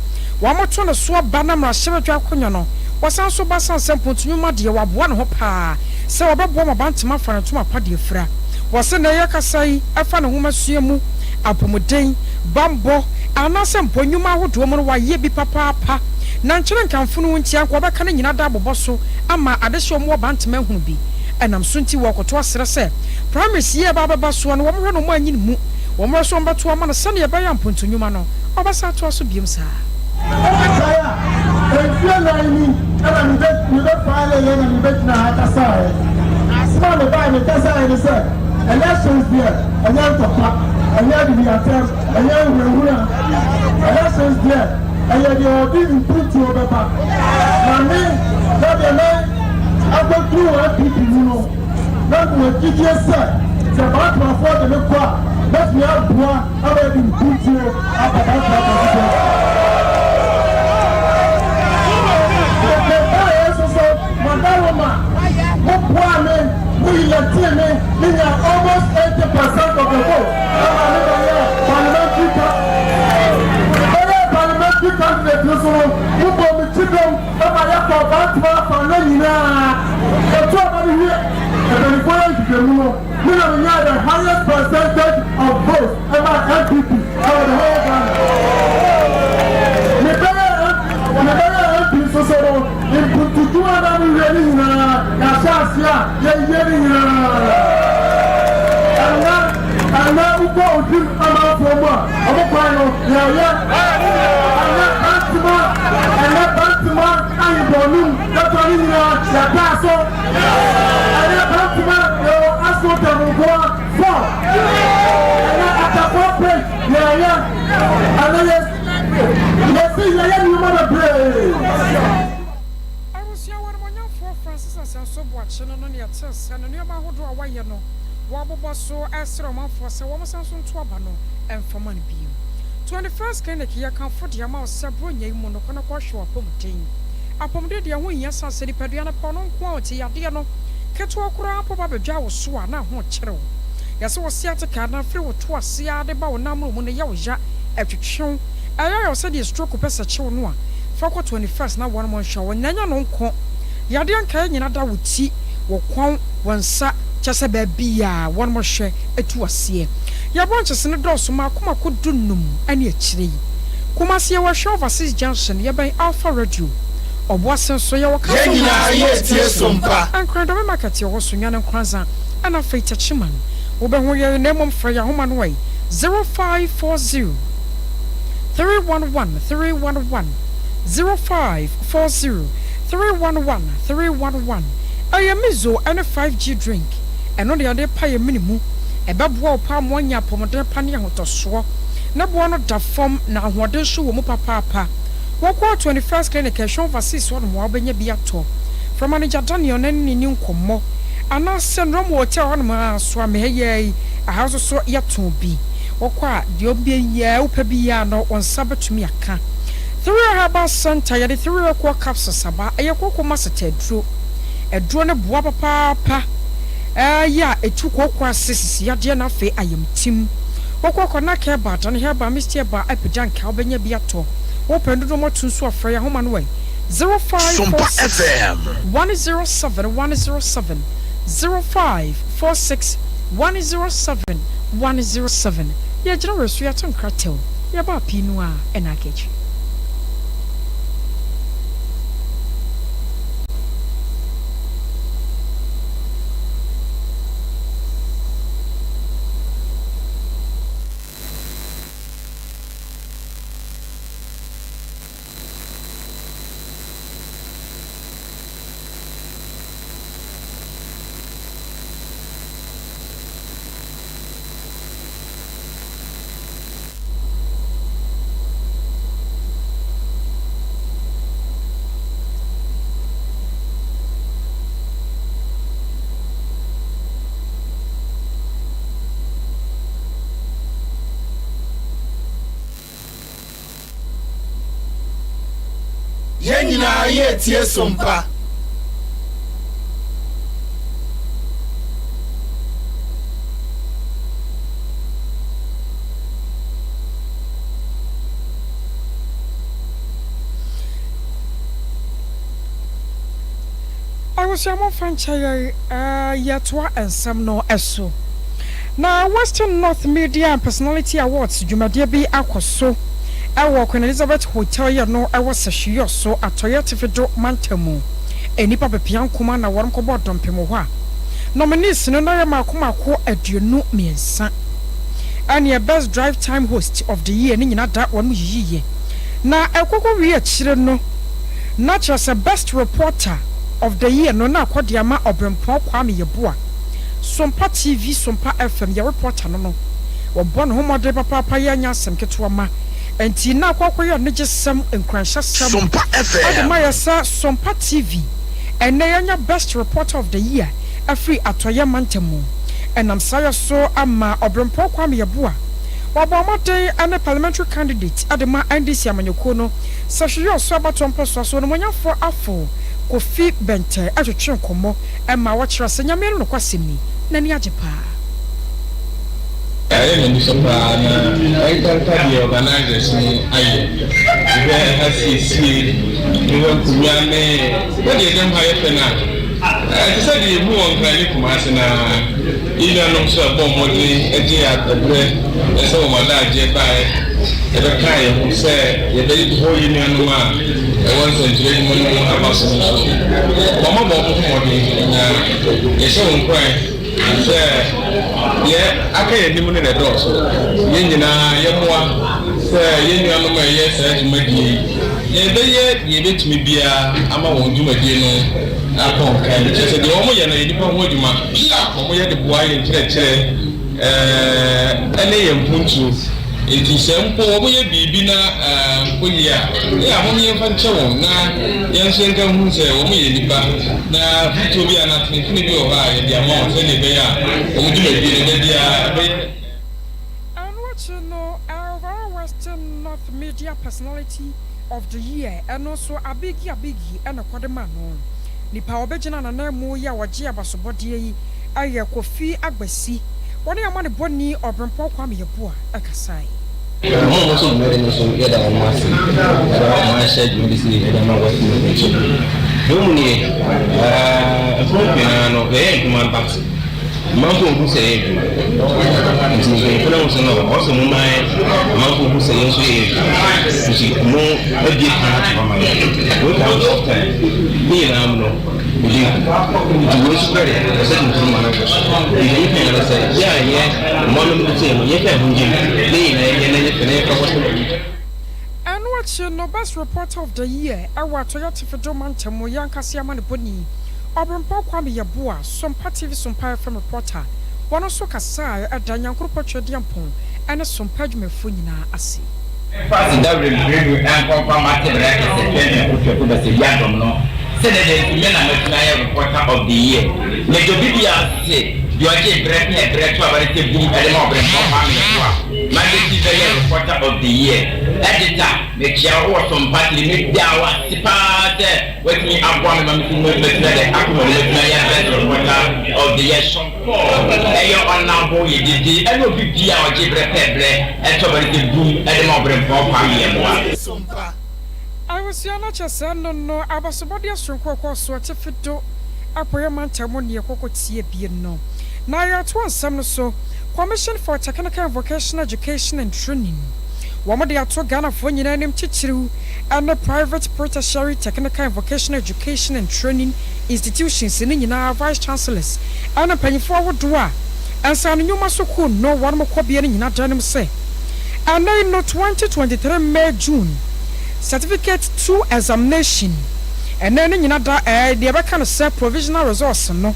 Wɔto ne so aba na mmarahyɛbadwa akonnwa no wɔsan so ba sane sɛ mpontunwuma deɛ waboa ne ho paa sɛ wɔbɛboa ma Abantema afa ne ntoma pa de afira. Wɔse nɛ yɛkasa yi ɛfa ne nwomasua mu, apɔmuden, bammɔ anaasɛ mpo nnwuma ahodoɔ mu no wayɛ bi papaapa na nkyene nkamfo no nti anka wɔbɛka ne nyina da abobɔ so ama adehyeɛ wɔn wɔ Bantama ahunu bi. Ɛnam so nti wɔrekoto asrɛ sɛ primaries yi a ɛreba abɛba soɔ no wɔmhwɛ na wɔn anyi ne mu, wɔmmrɛ so wɔmbɛto ama no sɛdeɛ ɛbɛyɛ a mponto nnwuma no ɔbɛsan atoa so biom saa. Wobɛkae a, mfeɛ nan ni na mebɛ mebɛfaeɛeɛ na mebɛgyinaa ha kasaeɛ. Asɛm a mebaeɛ mekasaeɛ ne sɛ, elections deɛ ɛnyɛ ntɔkwa, ɛnyɛ adidiatɛm, ɛnyɛ nhunahuna. Elections deɛ ɛyɛ deɛ ɔde mpuntuo bɛba. Na me, sɛdeɛ na akɔduru wɔ NPP mu no, na mewɔ gyidie sɛ, sɛ Bantamafoɔ de me kɔ a, mɛtumi aboa ama yɛde mpuntuo aba Bantama constituency. Mebaeɛ nso so, Madaroma, moboaa me, mo electee me, menyaa almost 80 percent of the vote ɛma me bɛyɛɛ parliamentary ca bɛyɛɛ parliamentary candidate no so no, mobɔɔ me kyidɔm ma yɛkɔɔ Bantama afanan nyinaa. Yɛtoo aba no wie, mpanimfoɔ yɛ nhwehwɛmu no, Me na menyaa the highest percentage of votes ɛmaa NPP ɛwɔ the whole Ghana. Mebɛyɛɛ mebɛyɛɛ MP nso so no, mpuntudwuma a na mewie ne nyinaa, yɛahyɛ aseɛ a yɛyɛ ne nyinaa. Ɛnnɛ, ɛnnɛ wokɔ Odim amanfoɔ mu a, wɔn kwan no yɛyɛ. Ɛnnɛ Bantama, ɛnnɛ Bantama Ahebɔnum yɛtɔ ne nyinaa yɛtaa so. Ɛnɛ Bantama yɛwɔ Asotɛm nkoa four. Ɛnɛ Atafoɔ Bridge yɛɛyɛ. Ɛnɛ yɛsi library, yɛsi yɛyɛ nneɛma bebree. Abusua wɔ Animuonyamfoɔ Francis Asenso Boakye no no ne ɛtee sɛ ne nneɛma ahodoɔ a wayɛ no wɔabobɔ so resrɛ ɔmanfoɔ sɛ wɔnsan nso nto aba no mfa ma no bio. 21st Clinic yɛ kamfo de ama wo sɛ Buronya yi mu no kɔ na kɔhwɛ w'apɔmuden. Apɔmuden deɛ ɛho nhia sane sɛ nipadua no pɛ ɔno nko ara ɔte yadeɛ no ketewa koraa mpo ba bɛdwa wo so a na ho kyere wo. Yɛse wo sciatica anaa firi wo to ase ara de ba wo nan mmoro mu no yɛ wo ya, ɛtwetwe wo, ɛyɛ wo sɛdeɛ stroke pɛ sɛ kye wo no a, fa kɔ 21st na wɔnom nhwɛ wo. Na ɛnyɛ no nko, yadeɛ nkaeɛ nyina da wo ti, wo kɔn, wo nsa, kyerɛ sɛ baabiaa wɔnom hwɛ tu aseɛ. Yɛ branches no dɔɔso mako mako du num ne akyire yi. Kumasi yɛwɔ Hwɛ Overseas Junction, yɛbɛn Alpha Radio. Ɔboase nso yɛwɔ Yɛn Castle nyinaa House, yɛretie Junction, Sompa. Nkran Dɔme Market yɛwɔ Sunyani Nkoranza ɛna afei Techiman. Wobɛhu yɛn na mmom frɛ yɛn ahoma no ɛ, 0540 311 311, 0540 311 311. Ɛyɛ Mizo ne 5G drink. Ɛno na yɛde pa yɛn mene mu. Ɛbɛboa wo paa ma woanya apɔmuden pa ne ahotɔsoɔ. Ne boɔ no da fam na ahoɔden nso wɔ mu papaapa. Wokɔ 21st Clinic a ɛhwɛ Overseas hɔ nom a wobɛnya bi atɔ. Frɛ Manager Daniel na ne no nni nkɔmmɔ. Anaasɛ nnora mu hotel hɔ nom a soa me ha yi ara yi, aha nso so yɛtɔn bi. Wokɔ a deɛ wobɛnya wopɛ biara no wo nsa bɛtumi aka. Three Herbal Centre, yɛde Three Cocoa Capsules aba. Ɛyɛ kooko maseta aduro. Aduro no boa papaapa yɛ a ɛtu kooko ase sisi yadeɛ na afei ayamtim. Wokɔ kɔ na herbal dane herbal misty herbal apagya nka wobɛnya bi atɔ. Wopɛ ndodoɔ mɔto nso a frɛ yɛn ahoma no ɛ Sompa 0546 FM. 107 107, 0546 107 107. Yɛgyina wɔ so yɛato nkrataw yɛba pii no a ɛna aka akyiri. Yɛn nyinaa yɛretie Sompa. Abusua momfa nkyɛ yɛn yɛtoa nsɛm no so. Na Western North Media and Personality Awards dwumadie bi akɔ so wɔ Queen Elizabeth Hotel yɛ no wɔ Sehwi-Yoso, Atɔeɛ Atifi-Do mantam mu. Nnipa pepea nkuma na wɔn kɔbɔɔ dɔmpem wɔ hɔ a nominees no na yɛ mmaako mmaako 23. Ɛneɛ Best Drive Time Host of the Year no nyina da wɔn yiyiiɛ. Na ɛkɔkɔ wie akyire no na kyerɛ sɛ Best Reporter of the Year no na akɔ de ama Ɔberempɔn Kwame Yeboah. Sompa TV, Sompa FM yɛ reporter no no, wɔbɔ ne ho mmɔden papaapa yɛ ɛnyɛ asɛm ketewa ma ɛnti na akɔ akɔyɛ anigyesɛm, nkuranhyɛsɛm Sompa de FM. ma yɛ sɛ Sompa TV ɛnnɛ yɛanya Best Reporter of the Year afiri Atɔeɛ mantam mu. Ɛnam saa yɛ so ama Ɔberempɔn Kwame Yeboah wabɔ mmɔden ne Parliamentary Candidate de ma NDC amanyɔkuo no sɛ hwehwɛ ɔso abatoɔ mpɔsoa so Onimuonyamfoɔ Afo Kofi Bɛntɛ twetwe nkɔmmɔ Ɛma wɔkyerɛ sɛ Nyame no nokwasɛm ni, n'ani agye paa. Ɛyɛ m'anisɔ paa na ɛnkanka deɛ organisers no ayɛ. Mehwɛ ɛha siesie, mehwɛ nkonnwa ne sɛdeɛ dɛm ha yɛ fɛ no a, ɛte sɛ deɛ yɛhu wɔ Nkran ne Kumasi no ara. Yɛn nuanom nso ɛbɔɔ mmɔden gyee ɛberɛ sɛ wɔn adagyeɛ baeɛ bɛkaa yɛn ho sɛ yɛbɛbɔ yɛn nuanom a ɛwɔ nsɛnkyerɛ adwuma no mu aba so no nso, wɔabɔ wɔn ho mmɔden, na yɛhyɛ wɔn nkuran sɛ deɛ aka yɛn anim no na ɛdɔɔso. Yɛn nyinaa yɛmmoa sɛ yɛn nuanom a ɛyɛ saa dwumadie yi, yɛbɛyɛ deɛ yɛbɛtumi biara ama wɔn dwumadie no akɔ nkan. Kyerɛ sɛ deɛ wɔyɛ no yɛ nnipa ho adwuma, wɔyɛ de boa yɛn nkyerɛkyerɛ. Ɛne yɛn mpontuo. Enti sɛ mpo wɔyɛ biribi na ankɔ yie a, ɛyɛ a mom yɛmfa nkyɛ wɔn na yɛn nso yɛnka nhunu sɛ wɔyɛ nnipa, na afotuo bi anaa atenetene bi wɔ hɔ a yɛde ama wɔn sɛdeɛ ɛbɛyɛ a wɔn dwumadie no da biara ɛbɛyɛ. Ɛno akyi no, Overall Western North Media Personality of the Year, ɛno nso Abigi Abigi na ɛkɔde maa no. Nipa a ɔbɛgyina n'ananmu yi a ɔgye abasobɔdeɛ yi yɛ Kofi Agbasi. Wɔne amanebɔni Ɔberempɔn Kwame Yeboah kasae. Wɔn a wɔsɔ dwumadi no so yɛda wɔn ase sɛ wɔahyɛ dwumadi sei de ama West North nso. Deɛ ɔmu nie, mpɛn pii no ara no yɛyɛ adwuma but amanfoɔ nhu sɛ yɛyɛ adwuma. Nti mpanyinfoɔ no ahu sɛ no ɔwɔ sɛ mo ma amanfoɔ hu sɛ yɛn nso yɛyɛ adwuma. Nti mo abie kwan ato hɔ ama yɛn. Wei ka ho sometime. Ne nyinaa mu no Medi nti wei nso kora deɛ ɛsɛ tuntum ma no kɔ so. Nti deɛ meka nyinaa ne sɛ yɛ a yɛ mmoa no mu sei no yɛmfa yɛn ho ngyem na yɛn nyinaa yɛnyɛ na ɛnyɛ fɛ na yɛmfa nkɔ sɛ yɛn. Ɛno akyi no, Best Reporter of the Year wɔ Atɔeɛ Atifido Mantam mu, yɛn ankasa yɛn amanebɔni, Ɔberempɔn Kwame Yeboah, Sompa TV Sompa FM reporter, wɔn nso kasaeɛ da Nyankoropɔ Tweaduampɔn ne Sompa adwumayɛfoɔ nyinaa ase. Mfa aseda werɛmprenu nkɔ mfa mma Teberɛ Kɛse Twɛntwɛn Otwako Basabia dɔm no sɛ nɛ da nti me na matumi ayɛ Reporter of the Year. Meda obi biara ase sɛ deɛ ɔgyee berɛ pɛɛ berɛ to aba no sɛ bum de ma Ɔberempɔn Kwame Yeboah mabɛsi bɛyɛ Reporter of the Year. Editor, mekyea wo wɔ Sompa tiri meda wo ase paa sɛ woatumi aboa me ma me nso matumi ayɛ akɔ m'anim atumi ayɛ Best Reporter of the Year. Paul yɛ ɔnamfo yɛ gyedzi na obi bia a ɔgye berɛ pɛ berɛ tɔ bɛn sɛ bum de ma ɔberempɔn Kwame Yeboah. Abusua no kyɛ sɛ no no abasobɔdeɛ soronko a ɛkɔɔ so atifi do apueɛ mantam mu ne ɛkɔkɔ tie bie no. Na yɛtoa nsɛm no so, Commission for Technical and Vocational Education and Training wɔn de ato Ghanafoɔ nyinaa anim titiriw ne Private Pre-Tertiary Technical and Vocational Education and Training Institutions no nyinaa Vice Chancellors ne mpanyimfoɔ ahodoɔ a nsaano nnwuma sukuu no wɔnom kɔbea no nyina da anim sɛ ɛnnɛ yi no 2023 May June Certificate ii Examination ɛnnɛ no nyina da ɛɛ deɛ yɛbɛka no sɛ Provisional Results no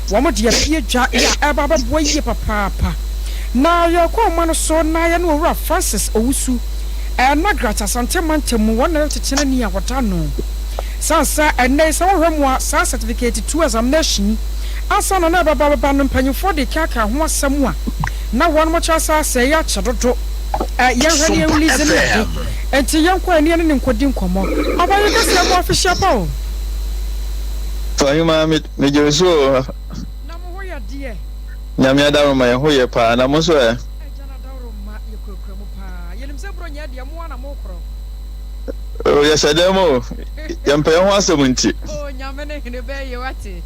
wɔn de apue dwa yɛ a ɛreba abɛboa yie papaapa na yɛrekɔ ɔma no so na yɛne Owura Francis Owusu ɛɛ Nagrat Asante Mantam mu wɔn na ɛyɛ ɔkyekyerɛni a wɔda ano. Esiane sɛ ɛnnɛ yi sɛ wohwɛ mu a saa Certificate ii Examination yi ansa na na ɛbɛba bɛba no mpanyimfoɔ de kaakaa ho asɛm a na wɔnom kyerɛ sɛ asɛe akyɛ dodo ɛ yɛnhwɛ ne yɛn release ne ade nti yɛnkɔ ɛne yɛne no nkɔdi nkɔmmɔ. Ɔba yɛ kɛseɛ mo afehyia pa o. Ɔhemaa me megye wo so o. Na mo ho yɛ deɛ? Nyame adaworoma yɛn ho yɛ paa na mo nso ɛ? Agya no adaworoma yɛkurakura mu paa yɛnim sɛ Buronya deɛ mo ara na mokorɔ. Oh, yɛhyɛ dɛm o. Yɛmpɛ yɛn ho asɛm nti. Oh, Nyame ne hene bɛyɛ wate.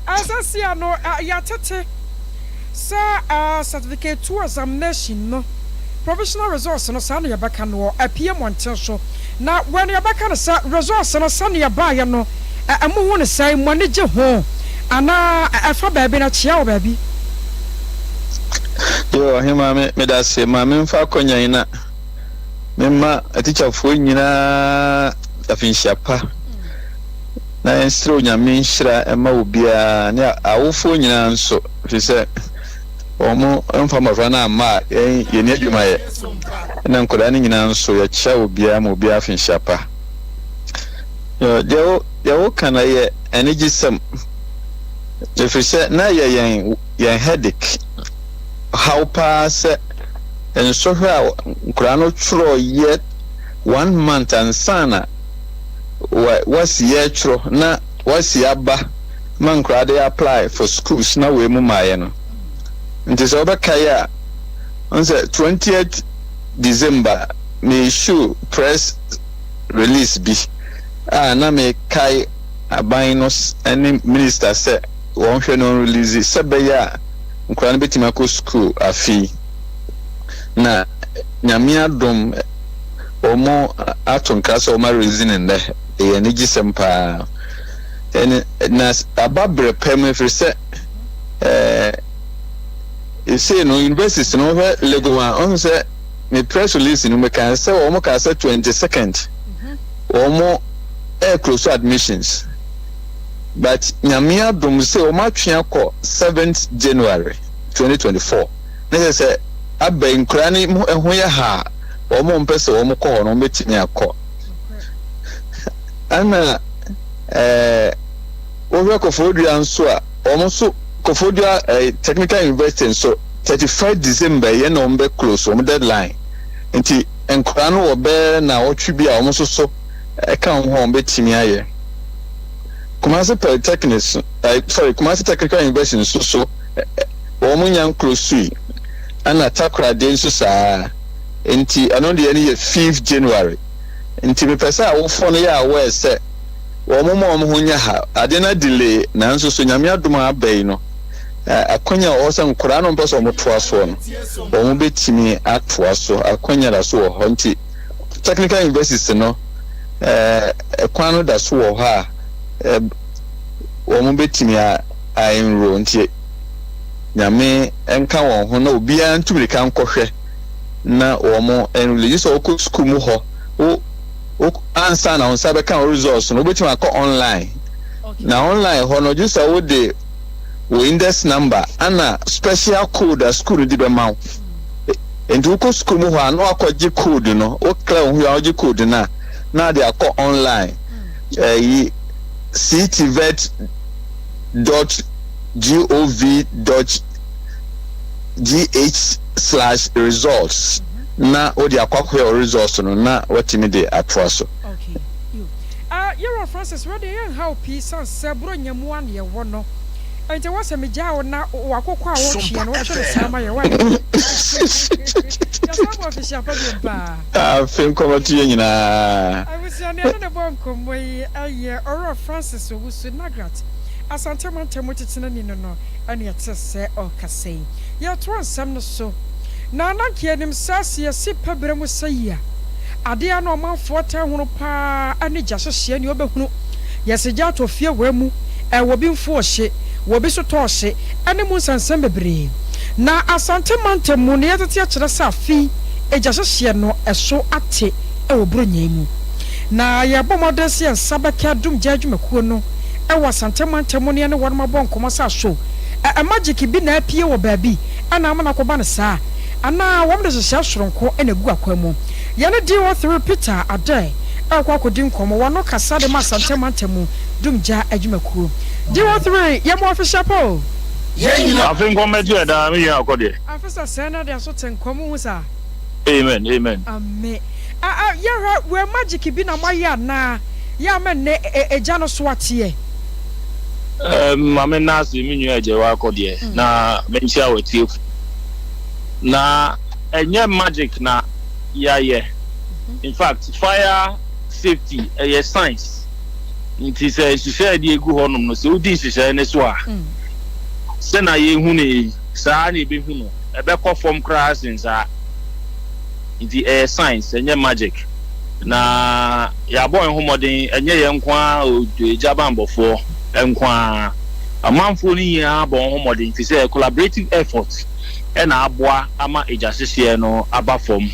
Ɛsɛ sia no yɛatete sɛ certificate 2 examination no provisional results no saa na yɛbɛka no wɔ apue mmɔnten so na wɔ no yɛbɛka no sɛ results no sɛnea ɛbaeɛ no mo hu no sɛn mo ani gye ho anaa ɛfa baabi na kyea wɔ baabi. Yo, ɔhemaa me medase ma memfa akɔnya yi na Memma atikyafoɔ nyinaa afinhyia pa na yɛnsrɛ Onyame nhyira mma obiara ne awofoɔ nyinaa nso ɛfiri sɛ wɔn mfa mmɔfra no amma a yɛn yɛnni adwuma yɛ ɛna nkwadaa no nyinaa nso yɛkyia obiara ma obiara afinhyia pa. Deɛ wo deɛ woka no yɛ anigyesɛm ɛfiri sɛ na yɛ yɛn yɛn headache haw paa sɛ nsɔhwɛ a nkwadaa no twerɛ yɛ one month ansa na wasi yɛtwerɛ na wasi aba ma nkwadaa de apply for schools na wei mu maayɛ no nti sɛ wobɛkae a n sɛ 20th December me issue press release bi a na mekae aban no ne minister sɛ wɔnhwɛ no release sɛ bɛyɛ a nkwadaa no bɛtumi akɔ sukuu afe yi na Nyame adom wɔn ato nkra sɛ wɔn arelease no nnɛ, ɛyɛ anigyesɛm paa. Ɛne na aba berɛ pa mu ɛfiri sɛ ɛɛ esei no universities no wohwɛ Legon a ɔhu sɛ me press release no mekaa sɛ wɔn kaa sɛ 22nd wɔn ɛɛ close admissions. But Nyame adom sɛ wɔn atwe akɔ seventh January 2024 na kyerɛ sɛ. aba yi, nkwadaa no ho yɛ ha a, wɔn a wɔmpɛ sɛ wɔkɔ hɔ no, wɔbɛtumi akɔ. Ɛna ɛɛ wohwɛ Koforidua nso a, wɔn nso Koforidua ɛɛ Technical University nso 31 December yɛ na wɔn bɛ close wɔn deadline. Nti nkwadaa no wɔ bɛɛ naawɔtwe bi a wɔn nso so ɛka wɔn ho a wɔn bɛtumi ayɛ. Kumasi Polytechnic ɛɛ sorry Kumasi Technical University nso so wɔn nya nclosui ɛna Takoradi nso saa nti ɛno deɛ no yɛ fifth January nti mepɛ sɛ awofoɔ no yɛ aware sɛ wɔn ma wɔn ho nyɛ ha adeɛ no adelay nanso so Nyame adom a aba yi no akwanya wɔ hɔ sɛ nkoraa no mpɛ sɛ wɔn toa soɔ no wɔn bɛtumi atoa so akwanya da so wɔ hɔ nti technical universities no ɛkwan no da so wɔ hɔ a wɔn bɛtumi a enroll nti Nyame nka wɔn ho na obiara ntu mirika nkɔhwɛ na wɔn enroll gye sɛ wɔkɔ sukuu mu hɔ wo wo ansa na wo nsa bɛka wo results no wobɛtumi akɔ online na online hɔ no gye sɛ wode wo index number ana special code a sukuu no de bɛma wo nti wokɔ sukuu mu hɔ a na wakɔgye code no wo clear wo ho a wogye code no a na ade akɔ online ɛyi ctvet dot gov dot gh slash results na wode akɔ akɔhwɛ wo results no na watumi de atoa so. Okay. Yo. Ah, Yɛwura Francis, wei deɛ yɛnha wo pii sane sɛ Buronya mu a na yɛwɔ no. Enti ɛwɔ sɛ megyaa wo na w'akokɔ a wotweɛ no wotwe no saa ma yɛn. Wai? Yɛsan bɔ afehyia pa biom paa. Afe nkɔmmɔto yɛn nyinaa. Abusua, nea ɛne no bɔ nkɔmmɔ yi yɛ Owura Francis Owusu Nagrat. Asante mantam mu titenani no no na ɛte sɛ ɔrekasa yi. Yɛretoa nsɛm no so, na na anka yɛnim sɛ sɛ yɛsi pɛ berɛ mu sɛ yi a, adeɛ a na ɔmanfoɔ taa hunu pa ara ne gya hyehyeɛ, nea ɔbɛhunu, yɛse gya atɔ fie wei mu, ɛwɔ bi mfuo hye, wɔ bi so tɔɔ hye, ɛne mu nsɛnsɛm bebree. Na Asante mantam mu no yɛtete akyerɛ sɛ afe yi gya hyehyeɛ no ɛso ate wɔ Buronya yi mu. Na yɛrebɔ mmɔden sɛ yɛn nsa bɛka Adum Gya adwumakuo no wɔ Asante mantam mu no yɛne wɔnom abɔ nkɔmmɔ sɛ aso ɛ magic bi na apue wɔ baabi na ama no akɔba no saa anaa wɔn de nhyehyɛɛ soronko na agu akwan mu. Yɛne DO3 Peter Adair rekɔ akɔdi nkɔmmɔ, wɔno kasa de ma Asante mantam mu Dumgya adwumakuo. DO3, yɛma wo afehyia pa o. Afe nkɔmmɛto yɛ daa, me nua akɔ deɛ. Afe sɛ sɛɛ na de aso te nkɔm, wohu saa? Amen amen. Ame. A a yɛhwɛ wei magic bi na moayɛ anaa? Yɛ ama nnɛ egya no so ateɛ. Ɛɛm ma me nna ase me nua Agyawa akɔ deɛ na menkyia w'atiefo. Na ɛnyɛ magic na yɛayɛ. In fact fire safety ɛyɛ science. Nti sɛ nhyehyɛɛ de egu hɔnom no sɛ wodi nhyehyɛɛ no so a sɛnea yɛhu no yi saa na yɛbɛhu no. Ɛbɛkɔ fam koraa sen saa. Nti ɛyɛ science ɛnyɛ magic. Na yɛabɔ yɛn ho mmɔden, ɛnyɛ yɛn nko ara o, Agya banbɔfoɔ nko ara. Amanfoɔ no nyinaa bɔ wɔn ho mmɔden firi sɛ collaborative effort na aboa ama egya hyehyeɛ no aba fam.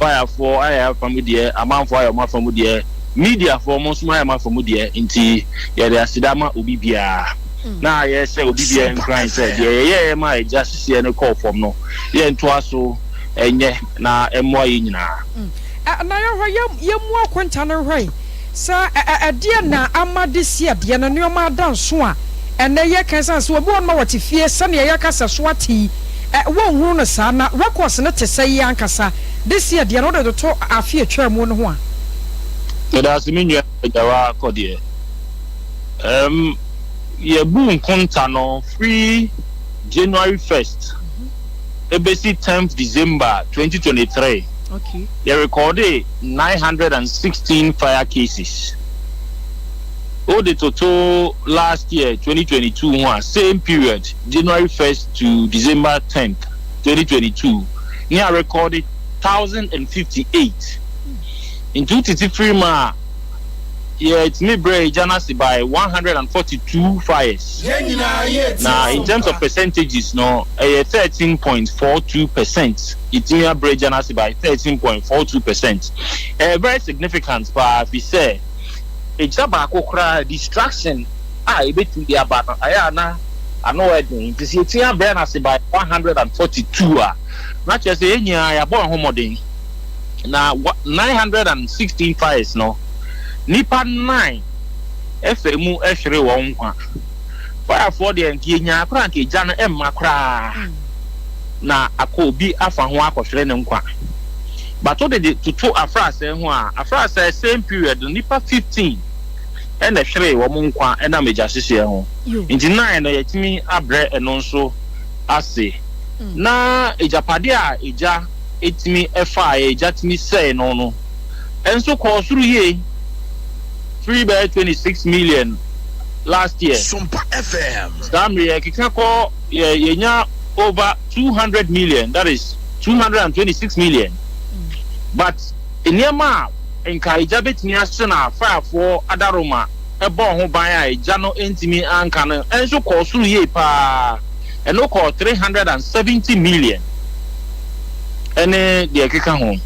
Firefoɔ ayɛ yɛn afa mu deɛ, amanfoɔ ayɛ wɔn afa mu deɛ, mediafoɔ mo nso moayɛ mo afa mu deɛ, nti yɛde aseda ma obi biara. Na yɛhyɛ obi biara nkuran sɛ deɛ yɛyɛeɛ maa egya hyehyeɛ no kɔɔ fam no, yɛntoa so nyɛ na ɛmmoa yɛn nyinaa. Na yɛhwɛ, yɛmmu akonta no nhwɛ sɛ ɛdeɛn na ama de si adeɛ no nneɛma ada nso a ɛnnɛ yɛka ɛsiane sɛ obi wɔ hɔnom a wɔte fie sɛdeɛ yɛka sɛ so ate yi wɔnhunu no saa na records no te sɛ yi ankasa de si adeɛ no wode toto afe atwaa mu no ho a. Medase me nua Agyawa Kɔdeɛ. Ɛɛm yɛbuu nkonta no firi January first ɛbɛsi tenth December 2023. Yɛrekɔɔdee 916 fire cases. Wode toto last year 2022 ho a, same period, January 1st to December 10th, 2022, ne arekɔɔde 1,058. Nti wotete firi mu a, yɛtumi brɛɛ egya no ase by 142 fires. Na in terms of percentages no, ɛyɛ 13.42%. Yɛtumi abrɛ egya no ase by 13.42%. Ɛyɛ very significant paa fi sɛ egya baako koraa destruction a ebetumi de aba no ayɛ a na ano yɛ den. Nti sɛ yɛtumi abrɛ no ase by 142 a, Na kyerɛ sɛ yɛn nyinaa yɛabɔ yɛn ho mmɔden. Na 916 fires no, nnipa nnan faa mu hweree wɔn nkwa. Firefoɔ deɛ nka yɛnyaa koraa nka egya no mma koraa na akɔ obi afa ho akɔhwere ne nkwa. But wode de toto afrasɛɛ ho a, afrasɛɛ same period no nnipa 15 na ɛhweree wɔn nkwa ɛnam egya hyehyeɛ ho. Nti nnan no yɛatumi abrɛ ɛno nso ase. Na agyapadeɛ a egya tumi faeɛ, egya tumi sɛe no no nso kɔɔ soro yie firi bɛyɛ 26 million last year. Sompa FM. Saa mmerɛ yɛkeka kɔ yɛ yɛnya over 200 million, that is 226 million. But nneɛma a nka egya bɛtumi ahye no a firefoɔ adaworoma bɔɔ ho ban a egya no ntumi anka no nso kɔɔ soro yie paa. Ɛno kɔɔ 370 million ɛne deɛ ɛkeka ho.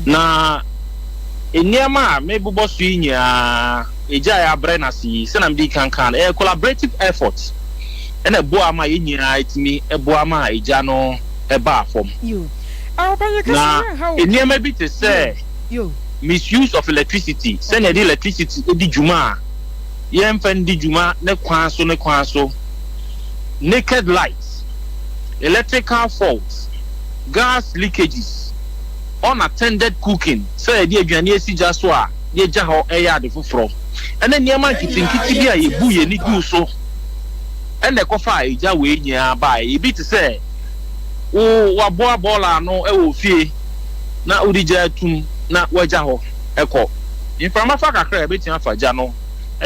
Na nneɛma a mebobɔ so yi nyinaa, egya a yɛabrɛ no ase yi, sɛnea mede kan kaa no, ɛyɛ collaborative effort ɛna ɛboa ma yɛn nyinaa tumi boa ma egya no baa fam. Na nneɛma bi te sɛ misuse of electricity, sɛnea yɛde electricity di dwuma a yɛmfa ndi dwuma ne kwan so ne kwan so, naked lights, electrical faults, gas leakages, unattended cooking, sɛ yɛde aduane asi gya so a yɛgya hɔ yɛ ade foforɔ, ne nneɛma nketenkete bi a yɛbu yɛn ani gu so na ɛkɔfaa egya wei nyinaa baeɛ. Ebi te sɛ wo waboa bɔɔla ano wɔ fie na wode gya atum na woagya hɔ kɔ. Mframa fa kakra a, ɛbɛtumi afa gya no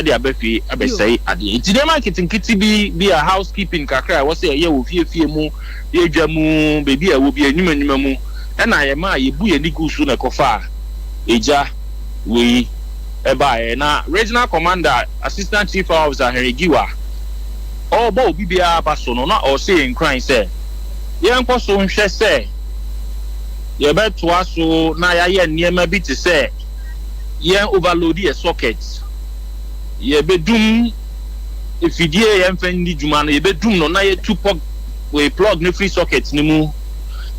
de aba fie abɛsɛe adeɛ. Nti nneɛma nketenkete bi bi a housekeeping kakra a ɛwɔ sɛ yɛyɛ wɔ fie fie mu, yɛ dwa mu, baabi a ɛwɔ bi, nnwuma nnwuma mu, ɛna yɛmaa yɛbu yɛn ani guu so na ɛkɔfaa egya wei baeɛ. Na Regional Commander, Assistant Chief Fire Officer Henry Giwa, ɔrebɔ obi biara aba so no, na ɔrehyɛ yɛn nkuran sɛ yɛnkɔ so nhwɛ sɛ yɛbɛtoa so na yɛayɛ nneɛma bi te sɛ yɛn overload yɛ socket, yɛbɛdum afidie a yɛmfa nni dwuma no, yɛbɛdum no na yɛtu pɔg wei plug no firi socket no mu,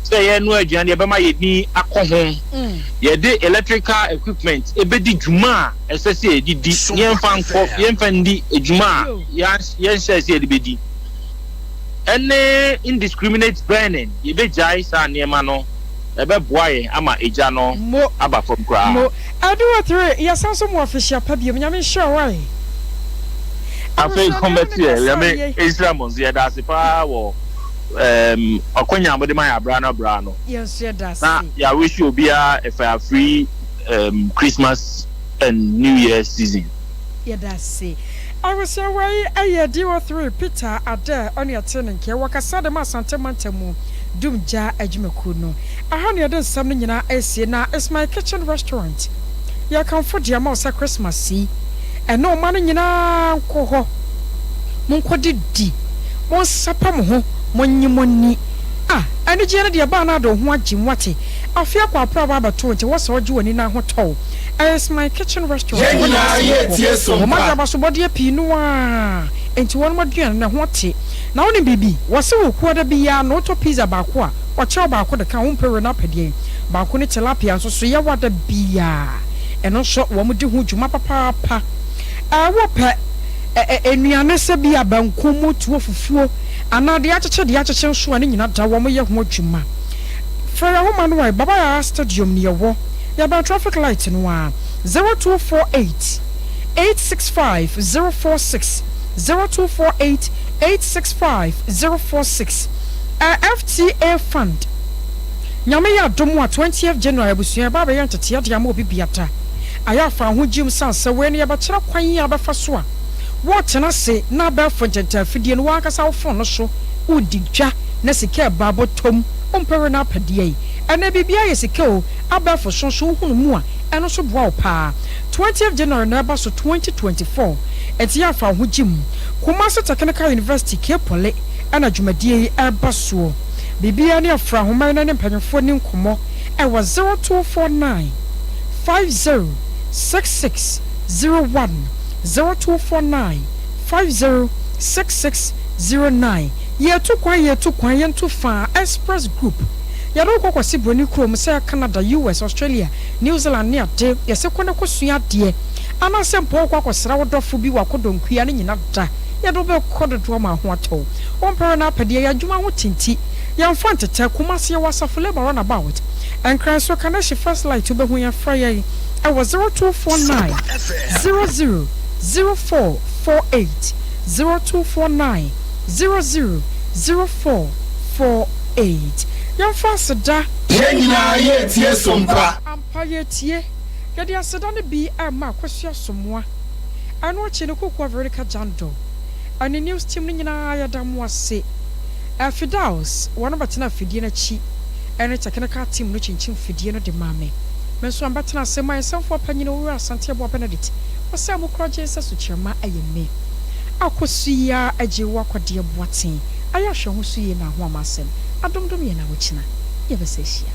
sɛ yɛrenoa aduane yɛbɛma yɛn ani akɔ ho, yɛde electrical equipment ɛbɛdi dwuma a ɛsɛ sɛ yɛde di, yɛmfa nkɔ yɛmfa nni dwuma a yɛnhyɛɛ sɛ yɛde bɛdi, ɛne indiscriminate burning, yɛbɛgyae saa nneɛma no. Ɛbɛboa yɛn ama egya no Mo. aba fam koraa. Mo. Aduwa three, yɛsan nso mo afehyia pa biom, Nyame nhyira wo ae. Afei Abusua me ne kɔmbɛto ne yɛ, kasaa Nyame yei. nhyira mo nso, yɛda ase paa wɔ ɛɛm akwanya a mode ma yɛn abra no abra no. Yɛn nso yɛda Na ase. yɛ wish obiara a fire free ɛɛm Christmas and New Year season. Yɛda ase. Abusua wei yɛ DO3 Peter Adair ɔne ɛtee ne nkeɛ wɔ kasa de ma Asante mantam mu Dum Gya adwumakuo no. Aha na yɛde nsɛm no nyinaa resie na It's My Kitchen Restaurant yɛkamfo de ama wo sɛ Christmas yi ɛne wo mma no nyinaa nkɔ hɔ monkɔdidi, monsapa mo ho, monnye mo ani. Ah, anigyeɛ no deɛ ɛbaa no ara de wo ho agye mu wate. Afe akɔ apere aba abɛto wo nti ɛwɔ sɛ wogye w'ani na ahotɔ wo. It's My Kitchen Restaurant Yɛn hɔ na nyinaa ɛsɛ yɛ wokɔ. tie Wɔn sompa. ade abasobɔdeɛ pii no ara nti wɔnom aduane no ɛho te. Na wonim biribi? Wɔse wɔ kuada biara no wotɔ pizza baako a, wɔkyɛ wo baako de ka ho, wompɛ wei na wopɛ deɛn? Baako ne tilapia nso so yɛwɔ da biara. Ɛno nso wɔn di ho dwuma papaapa. Ɛɛ wopɛ ɛ ɛ nnuane sɛ bi a banku, motuo, fufuo anaa deɛ akyekye deɛ akyekye nso a ne nyina da wɔn yɛ ho adwuma. Frɛ yɛn ahoma no ɛ, Baba Yara Stadium ne yɛwɔ. Yɛbɛn traffic light no ara. 0248 865 046, 0248 865 046. Ɛ FTA Fund. Nyame yɛ adom a 20th January abusua yɛba abɛyɛ nteteɛ de ama obi biata. Ayɛ afa ho gyim sane sɛ wei no yɛbɛkyerɛ kwan a wobɛfa so a woretena ase na abɛɛfo ntɛntɛn afidie no w'ankasa wo phone no so woredi dwa na sika ɛba abɔtɔm wompɛ wei no apɛdeɛ yi ɛnɛ biribiara yɛ sika o abɛɛfo so nso wohunu mu a ɛno nso boa wo paa. 20th January na ɛba so 2024 ɛnti yɛ afa wo ho gyim. Kumasi Technical University K-Poly ɛna dwumadie yi ɛreba soɔ. Biribiara ne afra ahoma yi na ne mpanyinfoɔ ni nkɔmmɔ ɛwɔ 0249 50 66 01, 0249 50 66 09. Yɛtu kwan yɛtu kwan yɛntu faa. Express Group. Yɛde wo kɔ kɔse broni kurom sɛ Canada, US, Australia, New Zealand ne ade. Yɛse kɔ na kɔsua adeɛ. Anaasɛ mpo wokɔ akɔsra wo dɔfo bi wɔ akɔdɔnkua ne nyina da. Yɛde wo bɛkɔ dodoɔ ma ho atɔ wo. Wo mpɛrɛ na apɛdeɛ yɛ adwuma ho te nti yɛmfa ntetɛ. Kumasi yɛwɔ Asafo Labour Runabout. Nkran nso Kaneshie First Light wobɛhu yɛn. Frɛ yɛn wɔ 0249 00 0448, 0249 00 0448. Yɛmfa aseda. Yɛn nyinaa yɛretie Sompa. Ampa yɛretie. Yɛde aseda no bi rema Akosua Somoa. Ɛno akyi no Kukuwa Veronica Jandor ɛne news team no nyinaa yɛda mo ase. Fidaus wɔn bɛtena afidie no akyi ɛne technical team no kyinkyim fidie no de maa me. Me nso mebɛtena ase ma nsɛmfoɔ panyin Owura Asante Aboah Benedict ɔsɛ mo korɔgye sɛ sukyerɛma ɛyɛ me. Akosua Agyewa Kɔdeɛ Boateng ayɛ ahwɛ ho so yie na ho ama asɛm adomdom yɛn na wokyena yɛbɛsa ahyia.